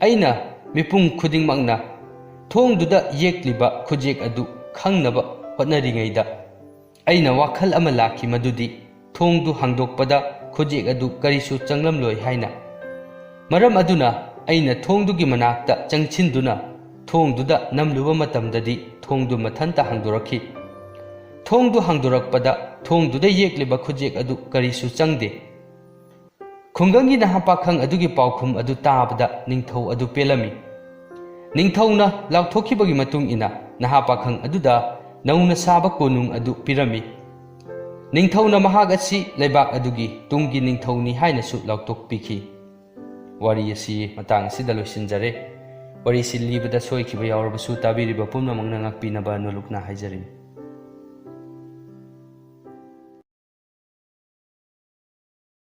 "ꯑꯩꯅ ꯃꯤꯄꯨꯝ ꯈꯨꯗꯤꯡꯃꯛꯅ ꯊꯣꯡꯗꯨꯗ ꯌꯦꯛꯂꯤꯕ ꯈꯨꯠꯌꯦꯛ ꯑꯗꯨ ꯈꯪꯅꯕ ꯍꯣꯠꯅꯔꯤꯉꯩꯗ ꯑꯩꯅ ꯋꯥꯈꯜ ꯑꯃ ꯂꯥꯛꯈꯤ, ꯃꯗꯨꯗꯤ ꯊꯣꯡꯗꯨ ꯍꯥꯡꯗꯣꯛꯄꯗ ꯈꯨꯠꯌꯦꯛ ꯑꯗꯨ ꯀꯔꯤꯁꯨ ꯆꯪꯂꯝꯂꯣꯏ ꯍꯥꯏꯅ꯫ ꯃꯔꯝ ꯑꯗꯨꯅ ꯑꯩꯅ ꯊꯣꯡꯗꯨꯒꯤ ꯃꯅꯥꯛꯇ ꯆꯪꯁꯤꯟꯗꯨꯅ ꯊꯣꯡꯗꯨꯗ ꯅꯝꯂꯨꯕ ꯃꯇꯝꯗꯗꯤ ꯊꯣꯡꯗꯨ ꯃꯊꯟꯇ ꯍꯥꯡꯗꯣꯔꯛꯈꯤ꯫ ꯊꯣꯡꯗꯨ ꯍꯥꯡꯗꯣꯔꯛꯄꯗ ꯊꯣꯡꯗꯨꯗ ꯌꯦꯛꯂꯤꯕ ꯈꯨꯠꯌꯦꯛ ꯑꯗꯨ ꯀꯔꯤꯁꯨ ꯆꯪꯗꯦ꯫" ꯈꯨꯡꯒꯪꯒꯤ ꯅꯍꯥ ꯄꯥꯈꯪ ꯑꯗꯨꯒꯤ ꯄꯥꯎꯈꯨꯝ ꯑꯗꯨ ꯇꯥꯕꯗ ꯅꯤꯡꯊꯧ ꯑꯗꯨ ꯄꯦꯜꯂꯝꯃꯤ꯫ ꯅꯤꯡꯊꯧꯅ ꯂꯥꯎꯊꯣꯛꯈꯤꯕꯒꯤ ꯃꯇꯨꯡ ꯏꯟꯅ ꯅꯍꯥ ꯄꯥꯈꯪ ꯑꯗꯨꯗ ꯅꯧꯅ ꯁꯥꯕ ꯀꯣꯅꯨꯡ ꯑꯗꯨ ꯄꯤꯔꯝꯃꯤ꯫ ꯅꯤꯡꯊꯧꯅ ꯃꯍꯥꯛ ꯑꯁꯤ ꯂꯩꯕꯥꯛ ꯑꯗꯨꯒꯤ ꯇꯨꯡꯒꯤ ꯅꯤꯡꯊꯧꯅꯤ ꯍꯥꯏꯅꯁꯨ ꯂꯥꯎꯊꯣꯛꯄꯤꯈꯤ꯫ ꯋꯥꯔꯤ ꯑꯁꯤ ꯃꯇꯥꯡ ꯑꯁꯤꯗ ꯂꯣꯏꯁꯤꯟꯖꯔꯦ꯫ ꯋꯥꯔꯤꯁꯤ ꯂꯤꯕꯗ ꯁꯣꯏꯈꯤꯕ ꯌꯥꯎꯔꯕꯁꯨ ꯇꯥꯕꯤꯔꯤꯕ ꯄꯨꯝꯅꯃꯛꯅ ꯉꯥꯛꯄꯤꯅꯕ ꯅꯣꯂꯨꯛꯅ ꯍꯥꯏꯖꯔꯤ꯫